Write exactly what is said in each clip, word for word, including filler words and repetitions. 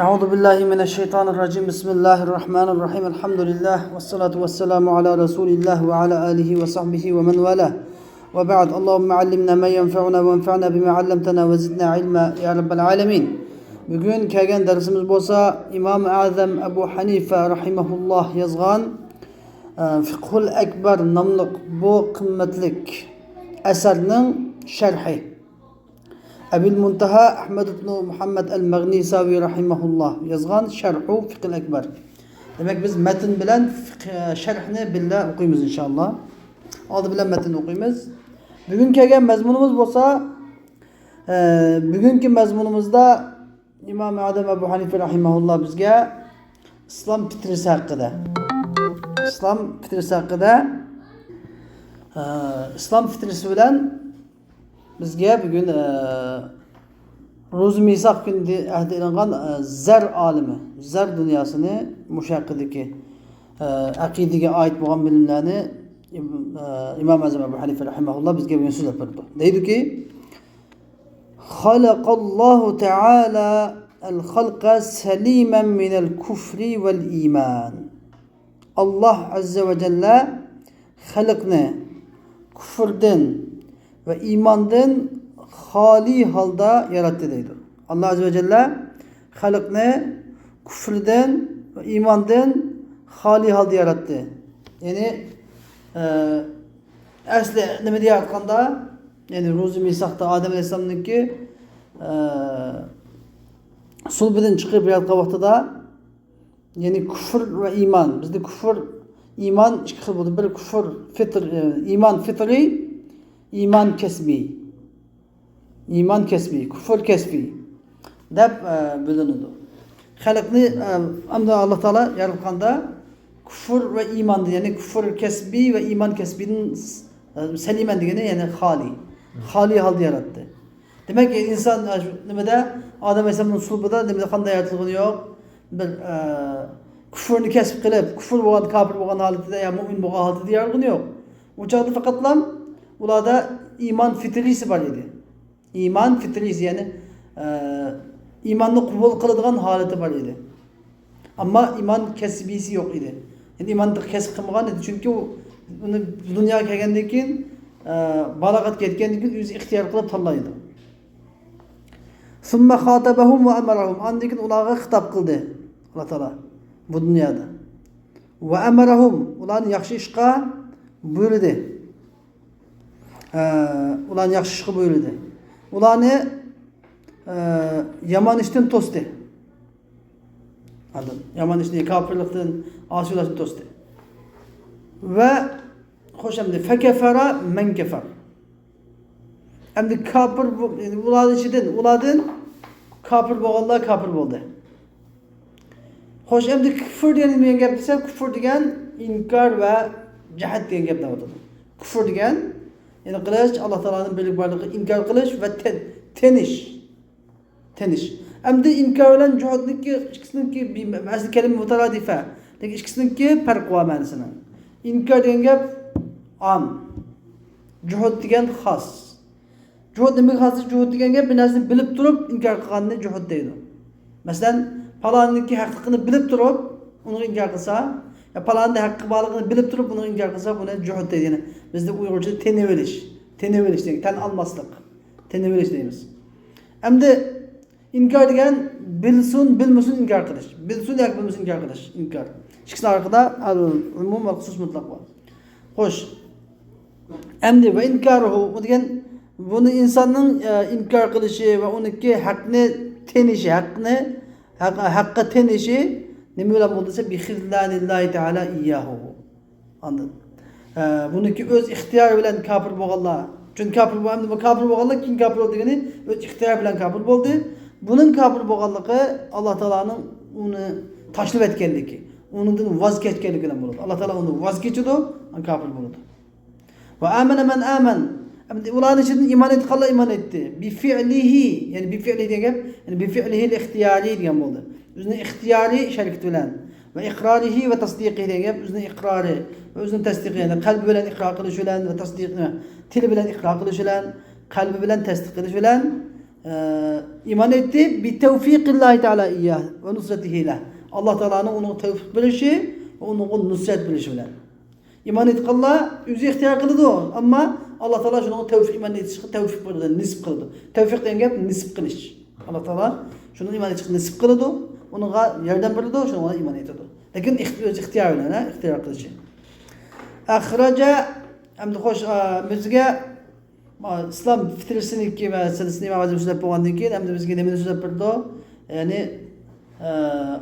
أعوذ بالله من الشيطان الرجيم. بسم الله الرحمن الرحيم. الحمد لله والصلاة والسلام على رسول الله وعلى آله وصحبه ومن والاه. وبعد. اللهم علمنا ما ينفعنا وانفعنا بما علمتنا وزدنا علما يا رب العالمين. بۈگۈن كەلگەن دەرسىمىز بولسا ئىمام ئەزەم ئەبۇ ھەنىفە رەھىمەھۇللاھ يازغان، ئە، فىقھۇل ئەكبەر ناملىق بۇ قىممەتلىك ئەسەرنىڭ شەرھى. ئەبۇل مۇنتەھا ئەھمەد ئىبنۇ مۇھەممەد ئەل مەغنىساۋى رەھىمەھۇللاھ يازغان شەرھۇ فىقھىل ئەكبەر. دېمەك، بىز مەتن بىلەن فىقھ-، شەرھنى بىللە ئوقۇيمىز، ئىنشائاللا. ئالدى بىلەن مەتننى ئوقۇيمىز. بۈگۈن كەلگەن مەزمۇنىمىز بولسا، ئە، بۈگۈنكى مەزمۇنىمىزدا ئىمام ئادەم ئەبۇ ھەنىفە رەھىمەھۇللاھ بىزگە ئىسلام فىترىسى ھەققىدە، ئىسلام فىترىسى ھەققىدە، ئە، ئىسلام فىترىسى بىلەن بىزگە بۈگۈن، ئە، روزى مىساق كۈنى ئەھدە ئېلىنغان، ئە، زەر ئالىمى، زەر دۇنياسىنى، مۇشۇ ھەققىدىكى، ئە، ئەقىدىگە ئائىت بولغان بىلىملەرنى ئىم-، ئە، ئىمام ئەزەم ئەبۇ ھەنىفە رەھىمەھۇللاھ بىزگە بۈگۈن سۆزلەپ بېرىدۇ. دەيدۇكى، خلق الله تعالى الخلق سليما من الكفر والإيمان. ئاللاھ ئەززە ۋە جەللە خەلقنى كۇفردىن ۋە ئىماندىن خالىي ھالدا ياراتتى دەيدۇ. ئاللاھ ئەززە ۋە جەللە خەلقنى كۇفردىن ۋە ئىماندىن خالىي ھالدا ياراتتى. يەنى، ئە، ئەسلى نېمە دېيەتقاندا، يەنى روزى مىساقتا ئادەم ئەلەيھىسسالامنىڭكى، ئە، سۇلبىدىن چىقىرىپ ياراتقان ۋاقتىدا، يەنى كۇفر ۋە ئىمان. بىزدە كۇفر، ئىمان ئىككى خىل بولىدۇ. بىر كۇفر فىتر-، ئە، ئىمان فىترىي، ئىمان كەسبىي. ئىمان كەسبىي، كۇفر كەسبىي دەپ، ئە، بۆلۈنىدۇ. خەلقنى، ئە، ئەمدى ئاللاھ تائالا ياراتقاندا كۇفر ۋە ئىماندىن، يەنى كۇفر كەسبىي ۋە ئىمان كەسبىيدىن، ئە، سەلىمەن دېگىنى، يەنى خالىي. خالىي ھالدا ياراتتى. دېمەك، ئىنسان، ئە، شۇ نېمىدە، ئادەم ئەلەيھىسسالامنىڭ سۇلبىدا نېمىدە، قانداق يارىتىلغىنى يوق؟ بىر، ئە، كۇفرنى كەسىپ قىلىپ، كۇفر بولغان، كاپىر بولغان ھالىتىدە يا مۇئمىن بولغان ھالىتىدە يارىتىلغىنى يوق. ئۇ چاغدا پەقەتلا ئۇلاردا ئىمان فىترىيسى بار ئىدى. ئىمان فىترىيسى، يەنى، ئە، ئىماننى قوبۇل قىلىدىغان ھالىتى بار ئىدى. ئەمما ئىمان كەسبىيسى يوق ئىدى. يەنى ئىمان كەسىپ قىلمىغان ئىدى. چۈنكى ئۇ، ئۇنى دۇنياغا كەلگەندىن كېيىن، ئە، بالاغەتكە يەتكەندىن كېيىن ئۆزى ئىختىيار قىلىپ تاللايدۇ. ثم خاطبهم وأمرهم. ئاندىن كېيىن ئۇلارغا خىتاب قىلدى ئاللاھ تائالا بۇ دۇنيادا. وأمرهم، ئۇلارنى ياخشى ئىشقا بۇيرۇدى. ئە، ئۇلارنى ياخشى ئىشقا بۇيرۇدى. ئۇلارنى، ئە، يامان ئىشتىن توستى. ئاندىن يامان ئىشنى، كاپىرلىقتىن، ئاسىيلاشتىن توستى. ۋە خوش ئەمدى، فكفر من كفر. ئەمدى كاپىر بۇ، يەنى ئۇلارنىڭ ئىچىدىن، ئۇلاردىن كاپىر بولغانلار كاپىر بولدى. خوش، ئەمدى كۇفر دېگەن نېمە دېگەن گەپ دېسە، كۇفر دېگەن ئىنكار ۋە جەھەت دېگەن گەپنى ئاڭلىتىدۇ. كۇفر دېگەن، يەنى قىلىش، ئاللاھ تائالانىڭ بىرلىك بارلىقىغا ئىنكار قىلىش ۋە تە-، تېنىش. تېنىش. ئەمدى ئىنكار بىلەن جۇھۇدنىڭكى ئىككىسىنىڭكى بىر مە-، ئەسلى كەلىمە مۇتارادىفە. لېكىن ئىككىسىنىڭكى پەرقى بار مەنىسىنىڭ. ئىنكار دېگەن گەپ ئام. جۇھۇد دېگەن خاس. جۇھۇد نېمىگە خاس؟ جۇھۇد دېگەن گەپ بىر نەرسىنى بىلىپ تۇرۇپ ئىنكار قىلغاننى جۇھۇد دەيدۇ. مەسىلەن، پالانىڭكى ھەقلىقىنى بىلىپ تۇرۇپ ئۇنىڭغا ئىنكار قىلسا، يا پالانىدا ھەققى بارلىقىنى بىلىپ تۇرۇپ ئۇنىڭغا ئىنكار قىلسا، بۇنى جۇھۇد دەيدۇ. يەنى بىزدە ئۇيغۇرچىدا تېنىۋېلىش. تېنىۋېلىش دېگەن، تەن ئالماسلىق. تېنىۋېلىش دەيمىز. ئەمدى ئىنكار دېگەن بىلسۇن، بىلمىسۇن ئىنكار قىلىش. بىلسۇن ياكى بىلمىسۇن ئىنكار قىلىش. ئىنكار. ئىككىسىنىڭ ئارىسىدا ئەل ئۇمۇم ۋە خۇسۇس مۇتلەق بار. خوش. ئەمدى ۋە ئىنكارۇھۇ، ئۇ دېگەن بۇنى ئىنساننىڭ، ئە، ئىنكار قىلىشى ۋە ئۇنىڭكى ھەقنى تېنىشى، ھەقنى، ھەق-، ھەققە تېنىشى نېمە بىلەن بولدى دېسە، بىخىزلانىللاھى تەئالا ئىيياھۇ. ئاندىن، ئە، بۇنىڭكى ئۆز ئىختىيارى بىلەن كاپىر بولغانلار. چۈنكى كاپىر بول-، ئەمدى بۇ كاپىر بولغانلار كېيىن كاپىر بولدى دېگىنى ئۆز ئىختىيارى بىلەن كاپىر بولدى. بۇنىڭ كاپىر بولغانلىقى ئاللاھ تائالانىڭ ئۇنى تاشلىۋەتكەنلىكى، ئۇنىڭدىن ۋاز كەچكەنلىكى بىلەن بولىدۇ. ئاللاھ تائالا ئۇنى ۋاز كېچىدۇ، كاپىر بولىدۇ. ۋە ئامەنە مەن ئامەن. ئەمدى ئۇلارنىڭ ئىچىدىن ئىمان ئېيتقانلار ئىمان ئېيتتى. بىفىئلىھى، يەنى بىفىئلىھى دېگەن گەپ، يەنى بىفىئلىھىل ئىختىيارىي دېگەن بولدى. ئۆزىنىڭ ئىختىيارىي ھەرىكىتى بىلەن. ۋە ئىقرارىھى ۋە تەسدىقىھى دېگەن گەپ، ئۆزىنىڭ ئىقرارى ۋە ئۆزىنىڭ تەسدىقى، يەنى قەلبى بىلەن ئىقرار قىلىش بىلەن ۋە تەسدىق، تىلى بىلەن ئىقرار قىلىش بىلەن، قەلبى بىلەن تەسدىق قىلىش بىلەن، ئە، ئىمان ئېيتتى، بتوفيق الله تعالى إياه ونصرته له. ئاللا تائالانىڭ ئۇنىڭغا تەۋپىق بېرىشى ۋە ئۇنىڭغا نۇسرەت بېرىشى بىلەن. ئىمان ئېيتقانلار ئۆزى ئىختىيار قىلىدۇ، ئەمما ئاللا تائالا شۇنىڭغا تەۋپىق، ئىمان ئېيتىشقا تەۋپىق بېرىدۇ، نېسىپ قىلىدۇ. تەۋپىق دېگەن گەپ نېسىپ قىلىش. ئاللا تائالا شۇنىڭغا ئىمان ئېيتىشقا نېسىپ قىلىدۇ، ئۇنىڭغا ياردەم بېرىدۇ، شۇنىڭغا ئىمان ئېيتىدۇ. لېكىن ئىخت-، ئۆز ئىختىيارى بىلەن، ھە، ئىختىيار قىلىشى. ئەخرەجە، ئەمدى خوش، ئا، بىزگە، ما، ئىسلام فىترىسىنىڭكى مەسىلىسىنى ئىمام ئەزەم سۆزلەپ بولغاندىن كېيىن، ئەمدى بىزگە نېمىنى سۆزلەپ بېرىدۇ؟ يەنى، ئا،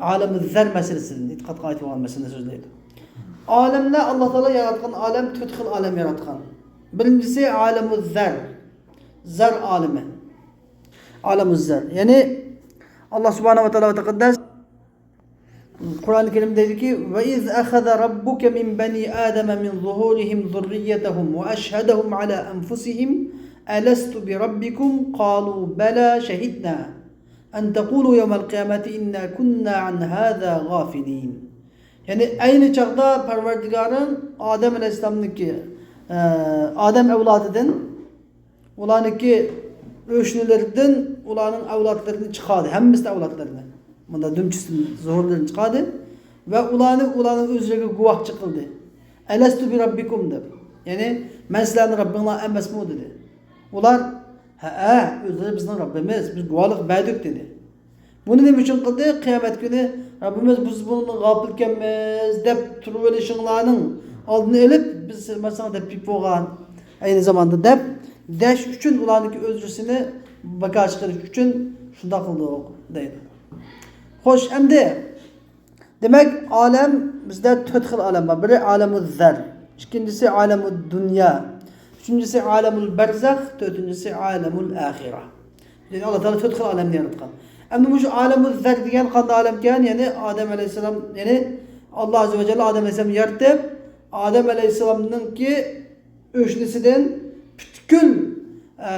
ئالەمۇ زەر مەسىلىسىنى، ئېتىقادقا ئائىت بولغان مەسىلىنى سۆزلەيدۇ. ئالەملەر، ئاللا تائالا ياراتقان ئالەم تۆت خىل ئالەم ياراتقان. بىرىنچىسى ئالەمۇ زەر، زەر ئالىمى. ئالەمۇ زەر. يەنى، ئاللا سۇبھانەھۇ ۋە تائالا ۋە تەقەددەس قۇرئان كەرىمدە دەيدۇكى، وإذ أخذ ربك من بني آدم من ظهورهم ذريتهم وأشهدهم على أنفسهم ألست بربكم قالوا بلى شهدنا أن تقولوا يوم القيامة إنا كنا عن هذا غافلين. يەنى ئەينى چاغدا پەرۋەردىگارىڭ ئادەم ئەلەيھىسسالامنىڭكى، ئە، ئادەم ئەۋلادىدىن ئۇلارنىڭكى ئۆشنىلىرىدىن ئۇلارنىڭ ئەۋلادلىرىنى چىقاردى، ھەممىسىنىڭ ئەۋلادلىرىنى. مۇنداق دۈمچىسىدىن زۇھۇرلىرىنى چىقاردى ۋە ئۇلارنى ئۇلارنىڭ ئۆزلىرىگە گۇۋاھچى قىلدى. ئەلەستۇ بىرەببىكۇم دەپ. يەنى، مەن سىلەرنىڭ رەببىڭلار ئەمەسمۇ دېدى. ئۇلار، ھەئە، ئۆزلىرى بىزنىڭ رەببىمىز، بىز گۇۋاھلىق بەردۇق دېدى. بۇنى نېمە ئۈچۈن قىلدى؟ قىيامەت كۈنى رەببىمىز، بىز بۇنىڭدىن غاپىلكەنمىز دەپ تۇرۇۋېلىشىڭلارنىڭ ئالدىنى ئېلىپ، بىز مانا دەپ بېرىپ بولغان ئەينى زاماندا دەپ دەش ئۈچۈن، ئۇلارنىڭكى ئۆزرىسىنى بىكار چىقىرىش ئۈچۈن شۇنداق قىلدۇق دەيدۇ. خوش، ئەمدى دېمەك، ئالەم، بىزدە تۆت خىل ئالەم بار. بىرى ئالەمۇ زەر، ئىككىنچىسى ئالەمۇ دۇنيا، ئۈچىنچىسى ئالەمۇل بەرزەخ، تۆتىنچىسى ئالەمۇل ئاخىرە. يەنى ئاللا تائالا تۆت خىل ئالەمنى ياراتقان. ئەمدى مۇشۇ ئالەمۇ زەر دېگەن قانداق ئالەمكەن؟ يەنى ئادەم ئەلەيھىسسالام، يەنى ئاللا ئەززە ۋە جەللە ئادەم ئەلەيھىسسالامنى يارىتىپ، ئادەم ئەلەيھىسسالامنىڭكى ئۆشنىسىدىن پۈتكۈل، ئە،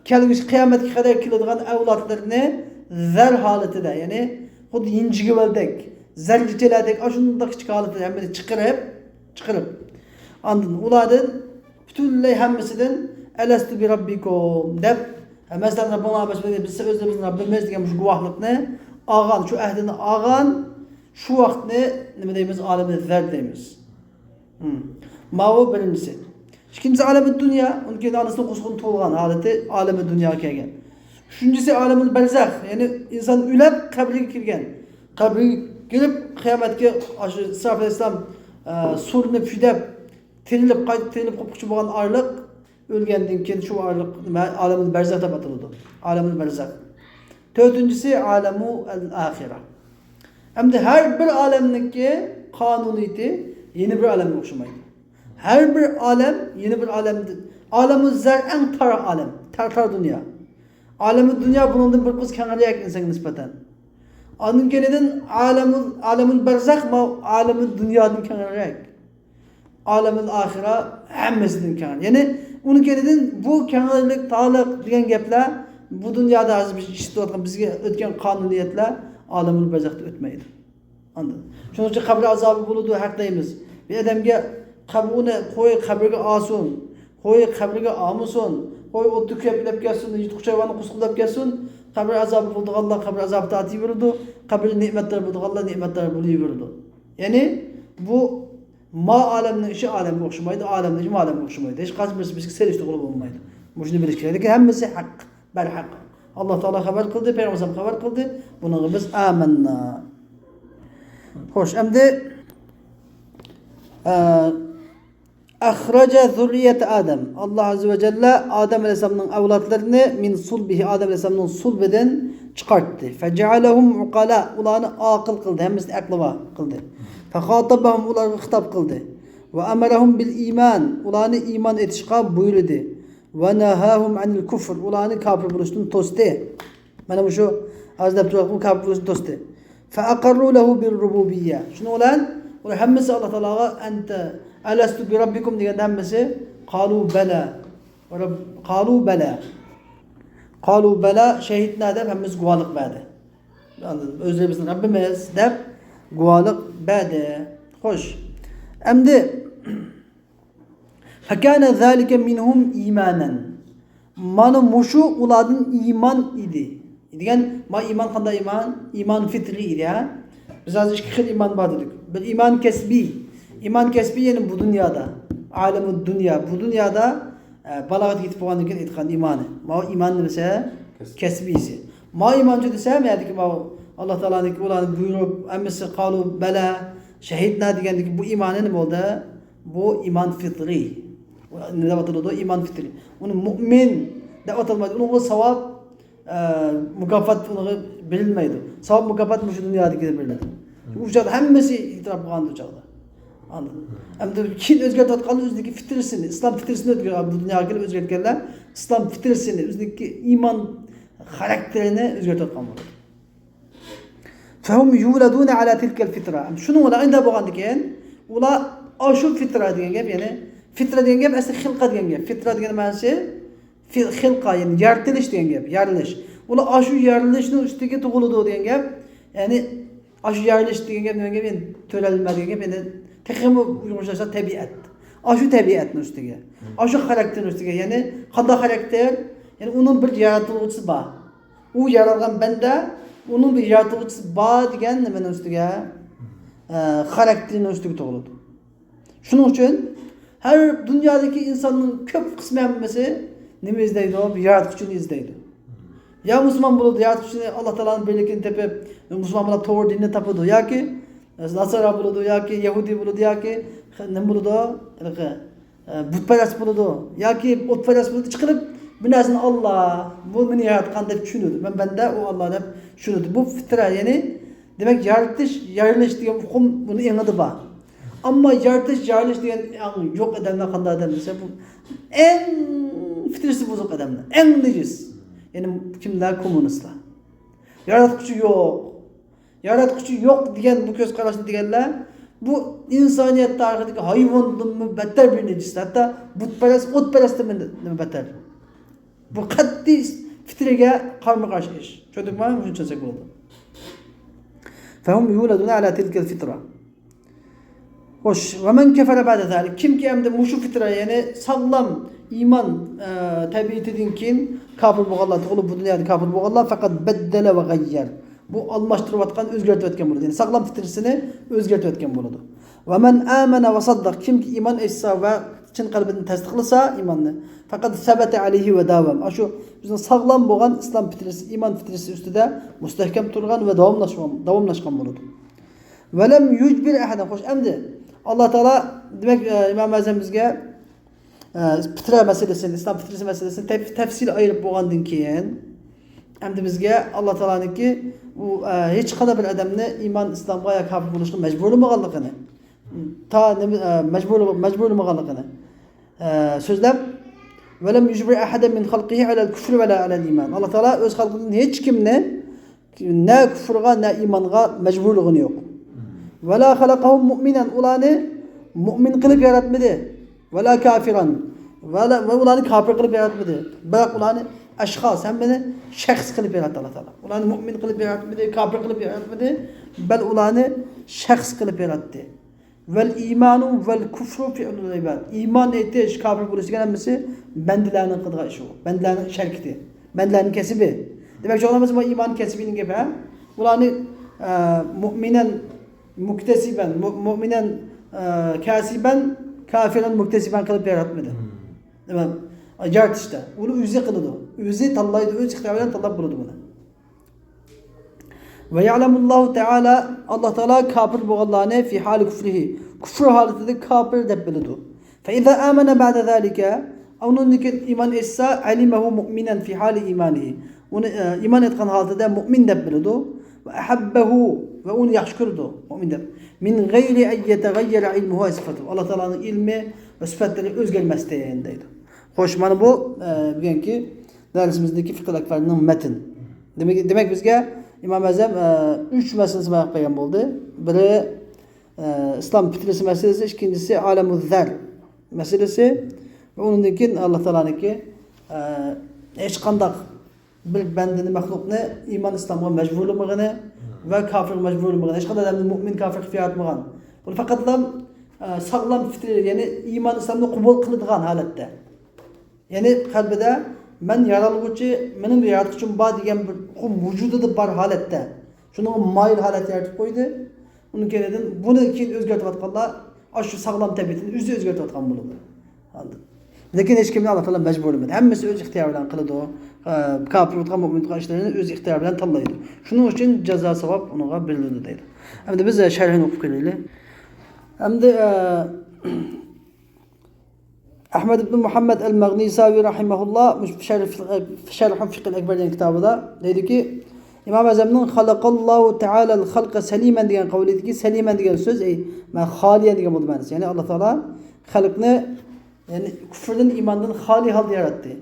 كەلگۈسى قىيامەتكە قەدەر كېلىدىغان ئەۋلادلىرىنى زەر ھالىتىدە، يەنى خۇددى يىنجىگۈۋەلدەك، زەرگىچىلەردەك، ئاشۇنداق كىچىك ھالىتىدە ھەممىنى چىقىرىپ، چىقىرىپ، ئاندىن ئۇلاردىن پۈتۈنلەي ھەممىسىدىن ئەلەستۇ بىرەببىكۇم دەپ، مەسىلەن، رەببىڭلار ئەمەسمۇ، بىز سىلەر ئۆزلىرىمىزنى رەببىمىز دېگەن مۇشۇ گۇۋاھلىقنى ئالغان، شۇ ئەھدىنى ئالغان، شۇ ۋاقىتنى نېمە دەيمىز؟ ئالەمۇ زەر دەيمىز. ھىم. ماۋۇ بىرىنچىسى. ئىككىنچىسى ئالەمۇ دۇنيا، ئۇنىڭ كېيىن ئانىسىنىڭ قورسىقىدىن تۇغۇلغان ھالىتى ئالەمۇ دۇنياغا كەلگەن. ئۈچىنچىسى ئالەمۇ بەرزەخ، يەنى ئىنسان ئۆلۈپ قەبرىگە كىرگەن. قەبرىگە كىرىپ قىيامەتكە ئاشۇ ئىسراپىل ئەلەيھىسسالام، ئە، سۇرنى پۈدەپ، تىرىلىپ، قايتا تىرىلىپ قوپقۇچى بولغان ئارىلىق، ئۆلگەندىن كېيىن شۇ ئارىلىق نېمە، ئالەمۇل بەرزەخ دەپ ئاتىلىدۇ. ئالەمۇل بەرزەخ. تۆتىنچىسى ئالەمۇ ئەل ئاخىرە. ئەمدى ھەر بىر ئالەمنىڭكى قانۇنىيىتى يەنە بىر ئالەمگە ئوخشىمايدۇ. ھەر بىر ئالەم يەنە بىر ئالەمدىن. ئالەمۇ زەر ئەڭ تار ئالەم، تار، تار دۇنيا. ئالەمۇ دۇنيا بۇنىڭدىن بىر قىز كەڭرەك ئىنسانغا نىسبەتەن. ئاندىن كېيىن ئالەمۇ، ئالەمۇل بەرزەخ ما ئالەمۇ دۇنيادىن كەڭرەك. ئالەمۇل ئاخىرە ھەممىسىدىن كەڭ. يەنى ئۇنىڭ كەينىدىن بۇ كەڭلىك، تارلىق دېگەن گەپلەر بۇ دۇنيادا ھازىر بىز ئىشلىتىۋاتقان، بىزگە ئۆتكەن قانۇنىيەتلەر ئالەمۇل بەرزەختە ئۆتمەيدۇ. ئاندىن شۇنىڭ ئۈچۈن قەبرە ئازابى بولىدۇ، ھەق دەيمىز. بىر ئادەمگە قەبرە، ئۇنى قوي قەبرىگە ئالسۇن، قوي قەبرىگە ئالمىسۇن، قوي ئوتتا كۆيۈپ ئۆلۈپ كەتسۇن، يىرتقۇچ ھايۋاننى قورسىقىدا ئۆلۈپ كەتسۇن، قەبرە ئازابى بولىدىغانلار قەبرە ئازابىدا تارتىۋېرىدۇ، قەبرىدە نېمەتلەر بولىدىغانلار نېمەتلەر بولۇۋېرىدۇ. يەنى بۇ ما ئالەمنىڭ ئىشى ئالەمگە ئوخشىمايدۇ، ئالەمنىڭ ئىشى ما ئالەمگە ئوخشىمايدۇ. ھېچقايسى بىرسى بىرسىگە سېلىشتۇرغىلى بولمايدۇ. مۇشۇنى بىلىش كېرەك. لېكىن ھەممىسى ھەق، بەرھەق. ئاللا تائالا خەۋەر قىلدى، پەيغەمبەر خەۋەر قىلدى. بۇنىڭغا بىز ئامەننا. خوش، ئەمدى، ئە، ئەخرەجە زۇررىيەتە ئادەم. ئاللا ئەززە ۋە جەللە ئادەم ئەلەيھىسسالامنىڭ ئەۋلادلىرىنى مىن سۇلبىھى، ئادەم ئەلەيھىسسالامنىڭ سۇلبىدىن چىقارتتى. فەجەئەلەھۇم ئۇقەلا، ئۇلارنى ئاقىل قىلدى، ھەممىسىنى ئەقلىۋا قىلدى. فەخاتەبەھۇم، ئۇلارغا خىتاب قىلدى. ۋە ئەمەرەھۇم بىل ئىمان، ئۇلارنى ئىمان ئېتىشقا بۇيرۇدى. ۋە نەھاھۇم ئەنىل كۇفر، ئۇلارنى كاپىر بولۇشتىن توستى. مانا مۇشۇ ھازىر دەپ تۇرۇۋاتقان كاپىر بولۇشنى توستى. فەئەقەررۇ لەھۇ بىر رۇبۇبىييە. شۇنىڭ بىلەن ئۇلار ھەممىسى ئاللا تائالاغا ئەنتە ئەلەستۇ بىرەببىكۇم دېگەندە ھەممىسى قالۇ بەلە. رەب-، قالۇ بەلە. قالۇ بەلە شەھىدنا دەپ ھەممىسى گۇۋاھلىق بەردى. ئۆزلىرى بىزنىڭ رەببىمىز دەپ گۇۋاھلىق بەردى. خوش. ئەمدى فەكانە زالىكە مىنھۇم ئىمانەن. مانا مۇشۇ ئۇلاردىن ئىمان ئىدى. دېگەن، ما ئىمان قانداق ئىمان؟ ئىمان فىترىي ئىدى، ھە؟ بىز ھازىر ئىككى خىل ئىمان بار دېدۇق. بىر ئىمان كەسبىي. ئىمان كەسبىي، يەنى بۇ دۇنيادا. ئالەمۇ دۇنيا. بۇ دۇنيادا، ئە، بالاغەتكە يېتىپ بولغاندىن كېيىن ئېيتقان ئىمانى. ما ئىمان نېمىسى؟ كەسبىي. كەسبىيسى. ما ئىمان شۇ دېسەم، يەنىكى ما ئاللا تائالانىڭكى ئۇلارنى بۇيرۇپ، ھەممىسى قالۇ بەلە، شەھىدنا دېگەندىكى بۇ ئىمانى نېمە بولدى؟ بۇ ئىمان فىترىي. نېمە دەپ ئاتىلىدۇ؟ ئىمان فىترىي. ئۇنى مۇئمىن دەپ ئاتالمايدۇ. ئۇنىڭغا ساۋاب، ئە، مۇكاپات ئۇنىڭغا بېرىلمەيدۇ. ساۋاب، مۇكاپات مۇشۇ دۇنيادىكىلا بېرىلىدۇ. ئۇ چاغدا ھەممىسى ئېتىراپ قىلغان ئۇ چاغدا. ئاندىن ئەمدى كېيىن ئۆزگەرتىۋاتقان ئۆزىنىڭكى فىترىسىنى، ئىسلام فىترىسىنى ئۆزگەر-، بۇ دۇنياغا كېلىپ ئۆزگەرتكەنلەر ئىسلام فىترىسىنى، ئۆزىنىڭكى ئىمان خاراكتېرىنى ئۆزگەرتىۋاتقان بولىدۇ. فهم يولدون على تلك الفطرة. شۇنىڭ بىلەن ئەندە بولغاندىن كېيىن، ئۇلار ئاشۇ فىترا دېگەن گەپ، يەنى فىترا دېگەن گەپ ئەسلى خىلقە دېگەن گەپ. فىترا دېگەن مەنىسى في-، خىلقە، يەنى يارىتىلىش دېگەن گەپ، يارىلىش. ئۇلار ئاشۇ يارىلىشنىڭ ئۈستىگە تۇغۇلىدۇ دېگەن گەپ. يەنى ئاشۇ يارىلىش دېگەن گەپ نېمە گەپ؟ يەنى تۆرەلمە دېگەن گەپ، يەنى تېخىمۇ ئۇيغۇرچىلاشسا تەبىئەت. ئاشۇ تەبىئەتنىڭ ئۈستىگە، ئاشۇ خاراكتېرنىڭ ئۈستىگە، يەنى قانداق خاراكتېر؟ يەنى ئۇنىڭ بىر ياراتقۇچىسى بار. ئۇ يارالغان بەندە، ئۇنىڭ بىر ياراتقۇچىسى بار دېگەن نېمىنىڭ ئۈستىگە، ئە، خاراكتېرنىڭ ئۈستىگە تۇغۇلىدۇ. شۇنىڭ ئۈچۈن ھەر دۇنيادىكى ئىنساننىڭ كۆپ قىسمى ھەممىسى نېمە ئىزدەيدۇ؟ بىر ياراتقۇچىنى ئىزدەيدۇ. يا مۇسۇلمان بولىدۇ، ياراتقۇچىنى، ئاللا تائالانىڭ بىرلىكىنى تېپىپ، مۇسۇلمان بولۇپ توغرا دىننى تاپىدۇ، ياكى ناسارا بولىدۇ، ياكى يەھۇدىي بولىدۇ، ياكى نېمە بولىدۇ؟ ھېلىقى، ئە، بۇتپەرەس بولىدۇ ياكى ئوتپەرەس بولىدۇ، ئىشقىلىپ بىر نەرسىنى ئاللا، بۇ مېنى ياراتقان دەپ چۈشىنىدۇ. مەن بەندە، ئۇ ئاللا دەپ چۈشىنىدۇ. بۇ فىترە، يەنى دېمەك، يارىتىش، يارىلىش دېگەن ئۇقۇم بۇنىڭ ئېڭىدا بار. ئەمما يارىتىش، يارىلىش دېگەن ئەڭ يوق ئادەملەر قانداق ئادەم دېسە، بۇ ئەڭ فىترىسى بۇزۇق ئادەملەر، ئەڭ نىجىس. يەنى كىملەر؟ كوممۇنىستلار. ياراتقۇچى يوق. ياراتقۇچى يوق دېگەن بۇ كۆز قاراشنى دېگەنلەر، بۇ ئىنسانىيەت تارىخىدىكى ھايۋاندىنمۇ بەتتەر بىر نىجىس، ھەتتا بۇتپەرەس، ئوتپەرەستىنمۇ بەتتەر. بۇ قەتئىي فىترىگە قارىمۇ قارشى ئىش. چۈشەندۈكمۇ؟ شۇنى چۈشەنسەك بولىدۇ. فهم يولدون على تلك الفطرة. خوش، ومن كفر بعد ذلك، كىمكى ئەمدى مۇشۇ فىترە، يەنى ساغلام ئىمان، ئە، تەبىئىتىدىن كېيىن كاپىر بولغانلار، تۇغۇلۇپ بۇ دۇنيادا كاپىر بولغانلار، فقد بدل وغير. بۇ ئالماشتۇرۇۋاتقان، ئۆزگەرتىۋەتكەن بولىدۇ. يەنى ساغلام فىترىسىنى ئۆزگەرتىۋەتكەن بولىدۇ. ومن آمن وصدق، كىمكى ئىمان ئېيتسا ۋە چىن قەلبىدىن تەستىقلىسا ئىماننى، فقد ثبت عليه وداوم. ئاشۇ بىزنىڭ ساغلام بولغان ئىسلام فىترىسى، ئىمان فىترىسى ئۈستىدە مۇستەھكەم تۇرغان ۋە داۋاملاشقان، داۋاملاشقان بولىدۇ. ولم يجبر أحدا. خوش، ئەمدى ئاللا تائالا، دېمەك، ئە، ئىمام ئەزەم بىزگە، ئە، فىترە مەسىلىسىنى، ئىسلام فىترىسى مەسىلىسىنى تەپ-، تەپسىلىي ئايرىپ بولغاندىن كېيىن، ئەمدى بىزگە ئاللا تائالانىڭكى ئۇ، ئە، ھېچقانداق بىر ئادەمنى ئىمان ئىسلامغا يا كاپىر بولۇشقا مەجبۇرلىمىغانلىقىنى، تا نېمە، ئە، مەجبۇر-، مەجبۇرلىمىغانلىقىنى، ئە، سۆزلەپ، ولم يجبر أحدا من خلقه على الكفر ولا على الإيمان. ئاللا تائالا ئۆز خەلقىدىن ھېچ كىمنى نە كۇفرغا، نە ئىمانغا مەجبۇرلىغىنى يوق. ولا خلقهم مؤمنا، ئۇلارنى مۇئمىن قىلىپ ياراتمىدى. ولا كافرا، ۋە، ۋە ئۇلارنى كاپىر قىلىپ ياراتمىدى. بىراق ئۇلارنى ئەشخاس، ھەممىنى شەخس قىلىپ ياراتتى ئاللا تائالا. ئۇلارنى مۇئمىن قىلىپ ياراتمىدى، كاپىر قىلىپ ياراتمىدى. بەل ئۇلارنى شەخس قىلىپ ياراتتى. والإيمان والكفر فعل العباد. ئىمان ئېيتىش، كاپىر بولۇش دېگەن ھەممىسى بەندىلەرنىڭ قىلىدىغان ئىشى ئۇ. بەندىلەرنىڭ ئىش ھەرىكىتى. بەندىلەرنىڭ كەسپى. دېمەك، شۇڭا بىز بۇ ئىمان كەسپىنىڭ گېپى، ھە؟ ئۇلارنى، ئە، مۇئمىنەن مۇكتەسىبەن، مۇ-، مۇئمىنەن، ئە، كاسىبەن، كافىرەن مۇكتەسىبەن قىلىپ ياراتمىدى. دېمەك، يارىتىشتا. ئۇنى ئۆزى قىلىدۇ. ئۆزى تاللايدۇ، ئۆز ئىختىيارى بىلەن تاللاپ بولىدۇ بۇنى. ويعلم الله تعالى، ئاللا تائالا كاپىر بولغانلارنى في حال كفره، كۇفر ھالىتىدە كاپىر دەپ بىلىدۇ. فإذا آمن بعد ذلك، ئۇنىڭدىن كېيىن ئىمان ئېيتسا، علمه مؤمنا في حال إيمانه، ئۇنى، ئە، ئىمان ئېيتقان ھالىتىدە مۇئمىن دەپ بىلىدۇ. وأحبه، ۋە ئۇنى ياخشى كۆرىدۇ، مۇئمىن دەپ. من غير أن يتغير علمه وصفاته، ئاللا تائالانىڭ ئىلمى ۋە سۈپەتلىرى ئۆزگەرمەستىن دەيدۇ. خوش، مانا بۇ، ئە، بۈگۈنكى دەرسىمىزدىكى فىقھىل ئەكبەرنىڭ مەتن. دېمەك، دېمەك، بىزگە ئىمام ئەزەم، ئە، ئۈچ مەسىلىسىنى بايان قىلىپ بەرگەن بولدى. بىرى، ئە، ئىسلام فىترىسى مەسىلىسى، ئىككىنچىسى ئالەمۇ زەر مەسىلىسى ۋە ئۇنىڭدىن كېيىن ئاللا تائالانىڭكى، ئە، ھېچقانداق بىر بەندىنى، مەخلۇقنى ئىمان ئىسلامغا مەجبۇرلىمىغىنى ۋە كاپىرغا مەجبۇرلىمىغىنى، ھېچقانداق ئادەمنى مۇئمىن، كاپىر قىلىپ ياراتمىغان. بۇ پەقەتلا، ئە، ساغلام فىترىي، يەنى ئىمان ئىسلامنى قوبۇل قىلىدىغان ھالەتتە. يەنى قەلبىدە مەن يارالغۇچى، مېنىڭ بىر ياراتقۇچىم بار دېگەن بىر ئۇقۇم ۋۇجۇدىدا بار ھالەتتە، شۇنىڭغا مايىل ھالەتتە يارىتىپ قويدى. ئۇنىڭ كەينىدىن، بۇنى كېيىن ئۆزگەرتىۋاتقانلار ئاشۇ ساغلام تەبىئىتىنى ئۆزى ئۆزگەرتىۋاتقان بولىدۇ. ئاندىن. لېكىن ھېچكىمنى ئاللا تائالا مەجبۇرلىمىدى. ھەممىسى ئۆز ئىختىيارى بىلەن قىلىدۇ. ئە، كاپىر بولغان، مۇئمىن بولغان ئىشلىرىنى ئۆز ئىختىيارى بىلەن تاللايدۇ. شۇنىڭ ئۈچۈن جازا ساۋاب ئۇنىڭغا بېرىلىدۇ دەيدۇ. ئەمدى بىز شەرھىنى ئوقۇپ كۆرەيلى. ئەمدى، ئە، ئەھمەد ئىبن مۇھەممەد ئەل مەغنىساۋى رەھىمەھۇللا مۇشۇ شەرھ، شەرھ فىقھىل ئەكبەر دېگەن كىتابىدا دەيدۇكى، ئىمام ئەزەمنىڭ خەلەقەللاھۇ تەئالەل خەلقە سەلىمەن دېگەن قەۋلىدىكى، سەلىمەن دېگەن سۆز، ئەي، مە-، خالىيەن دېگەن بولىدۇ مەنىسى. يەنى ئاللا تائالا خەلقنى، يەنى كۇفردىن، ئىماندىن خالىي ھالدا ياراتتى.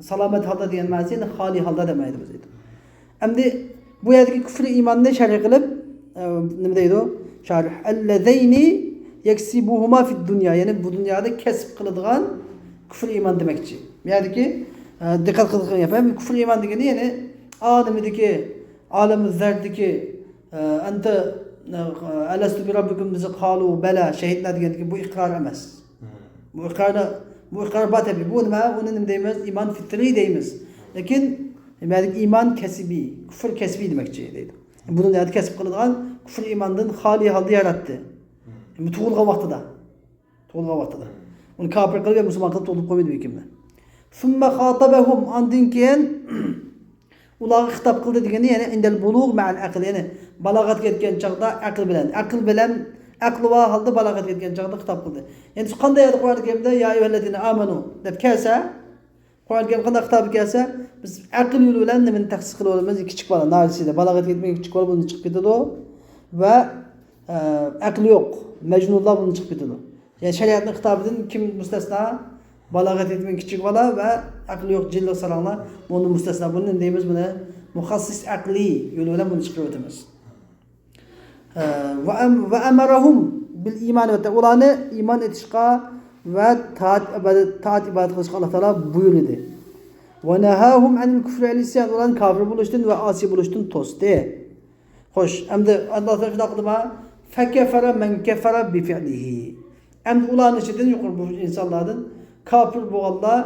سالامەت ھالدا دېگەن مەنىسى، يەنى خالىي ھالدا دېمەيدۇ بىز. ئەمدى بۇ يەردىكى كۇفر ئىماننى شەرھ قىلىپ، ئە، نېمە دەيدۇ؟ شارىھ، ئەللەزەينى يەكسىبۇھۇما فىد دۇنيا، يەنى بۇ دۇنيادا كەسىپ قىلىدىغان كۇفر ئىمان دېمەكچى. بۇ يەردىكى، ئە، دىققەت قىلىدىغان گەپ، كۇفر ئىمان دېگىنى، يەنى ئالىمىدىكى، ئالىمى زەردىكى، ئە، ئەنتە، ئە، ئەلەستۇ بىرەببىكۇم دېسە، قالۇ بەلە، شەھىدنا دېگەندىكى بۇ ئىقرار ئەمەس. بۇ ئىقرارنى، بۇ ئىقرار بار تەبىئىي. بۇ نېمە؟ ئۇنى نېمە دەيمىز؟ ئىمان فىترىي دەيمىز. لېكىن نېمە دېدۇق؟ ئىمان كەسبىي، كۇفر كەسبىي دېمەكچى دەيدۇ. بۇ دۇنيادا كەسىپ قىلىدىغان كۇفر ئىماندىن خالىي ھالدا ياراتتى. بۇ تۇغۇلغان ۋاقتىدا. تۇغۇلغان ۋاقتىدا. ئۇنى كاپىر قىلىپ يا مۇسۇلمان قىلىپ تۇغۇلۇپ قويمىدى بىر كىمنى. ثم خاطبهم، ئاندىن كېيىن ئۇلارغا خىتاب قىلدى دېگىنى، يەنى ئىندەل بۇلۇغ مەئەل ئەقىل، يەنى بالاغەتكە يەتكەن چاغدا ئەقىل بىلەن، ئەقىل بىلەن، ئەقلى بار ھالدا بالاغەتكە يەتكەن چاغدا خىتاب قىلدى. يەنى قانداق يەردە قۇرئان كەرىمدە يا ئەييۇھەللەزىنە ئامەنۇ دەپ كەلسە، قۇرئان كەرىم قانداق خىتاب كەلسە، بىز ئەقىل يولى بىلەن نېمىنى تەخسىس قىلىۋالىمىز؟ كىچىك بالا، نارسىدە، بالاغەتكە يەتمىگەن كىچىك بالا بۇندىن چىقىپ كېتىدۇ ۋە، ئە، ئەقلى يوق مەجنۇنلار بۇندىن چىقىپ كېتىدۇ. يەنى شەرىئەتنىڭ خىتابىدىن كىم مۇستەسنا؟ بالاغەت يەتمىگەن كىچىك بالا ۋە ئەقلى يوق جىنلىق ساراڭلار بۇنى مۇستەسنا. بۇنى نېمە دەيمىز؟ بۇنى مۇخەسسىس ئەقلىي يولى بىلەن بۇنى چىقىرىۋېتىمىز. ئە، ۋە ئەم-، ۋە ئەمەرەھۇم بىل ئىمان، ۋە ئۇلارنى ئىمان ئېتىشقا ۋە تائەت ئىبادەت، تائەت ئىبادەت قىلىشقا ئاللا تائالا بۇيرۇدى. ۋە نەھاھۇم ئەنىل كۇفرى ۋەل ئىسيان، ئۇلارنى كاپىر بولۇشتىن ۋە ئاسىي بولۇشتىن توستى. خوش، ئەمدى ئاللا تائالا شۇنداق قىلدىما؟ فەكەفەرە مەن كەفەرە بىفىئلىھى. ئەمدى ئۇلارنىڭ ئىچىدىن، يۇقىرى بۇ ئىنسانلاردىن كاپىر بولغانلار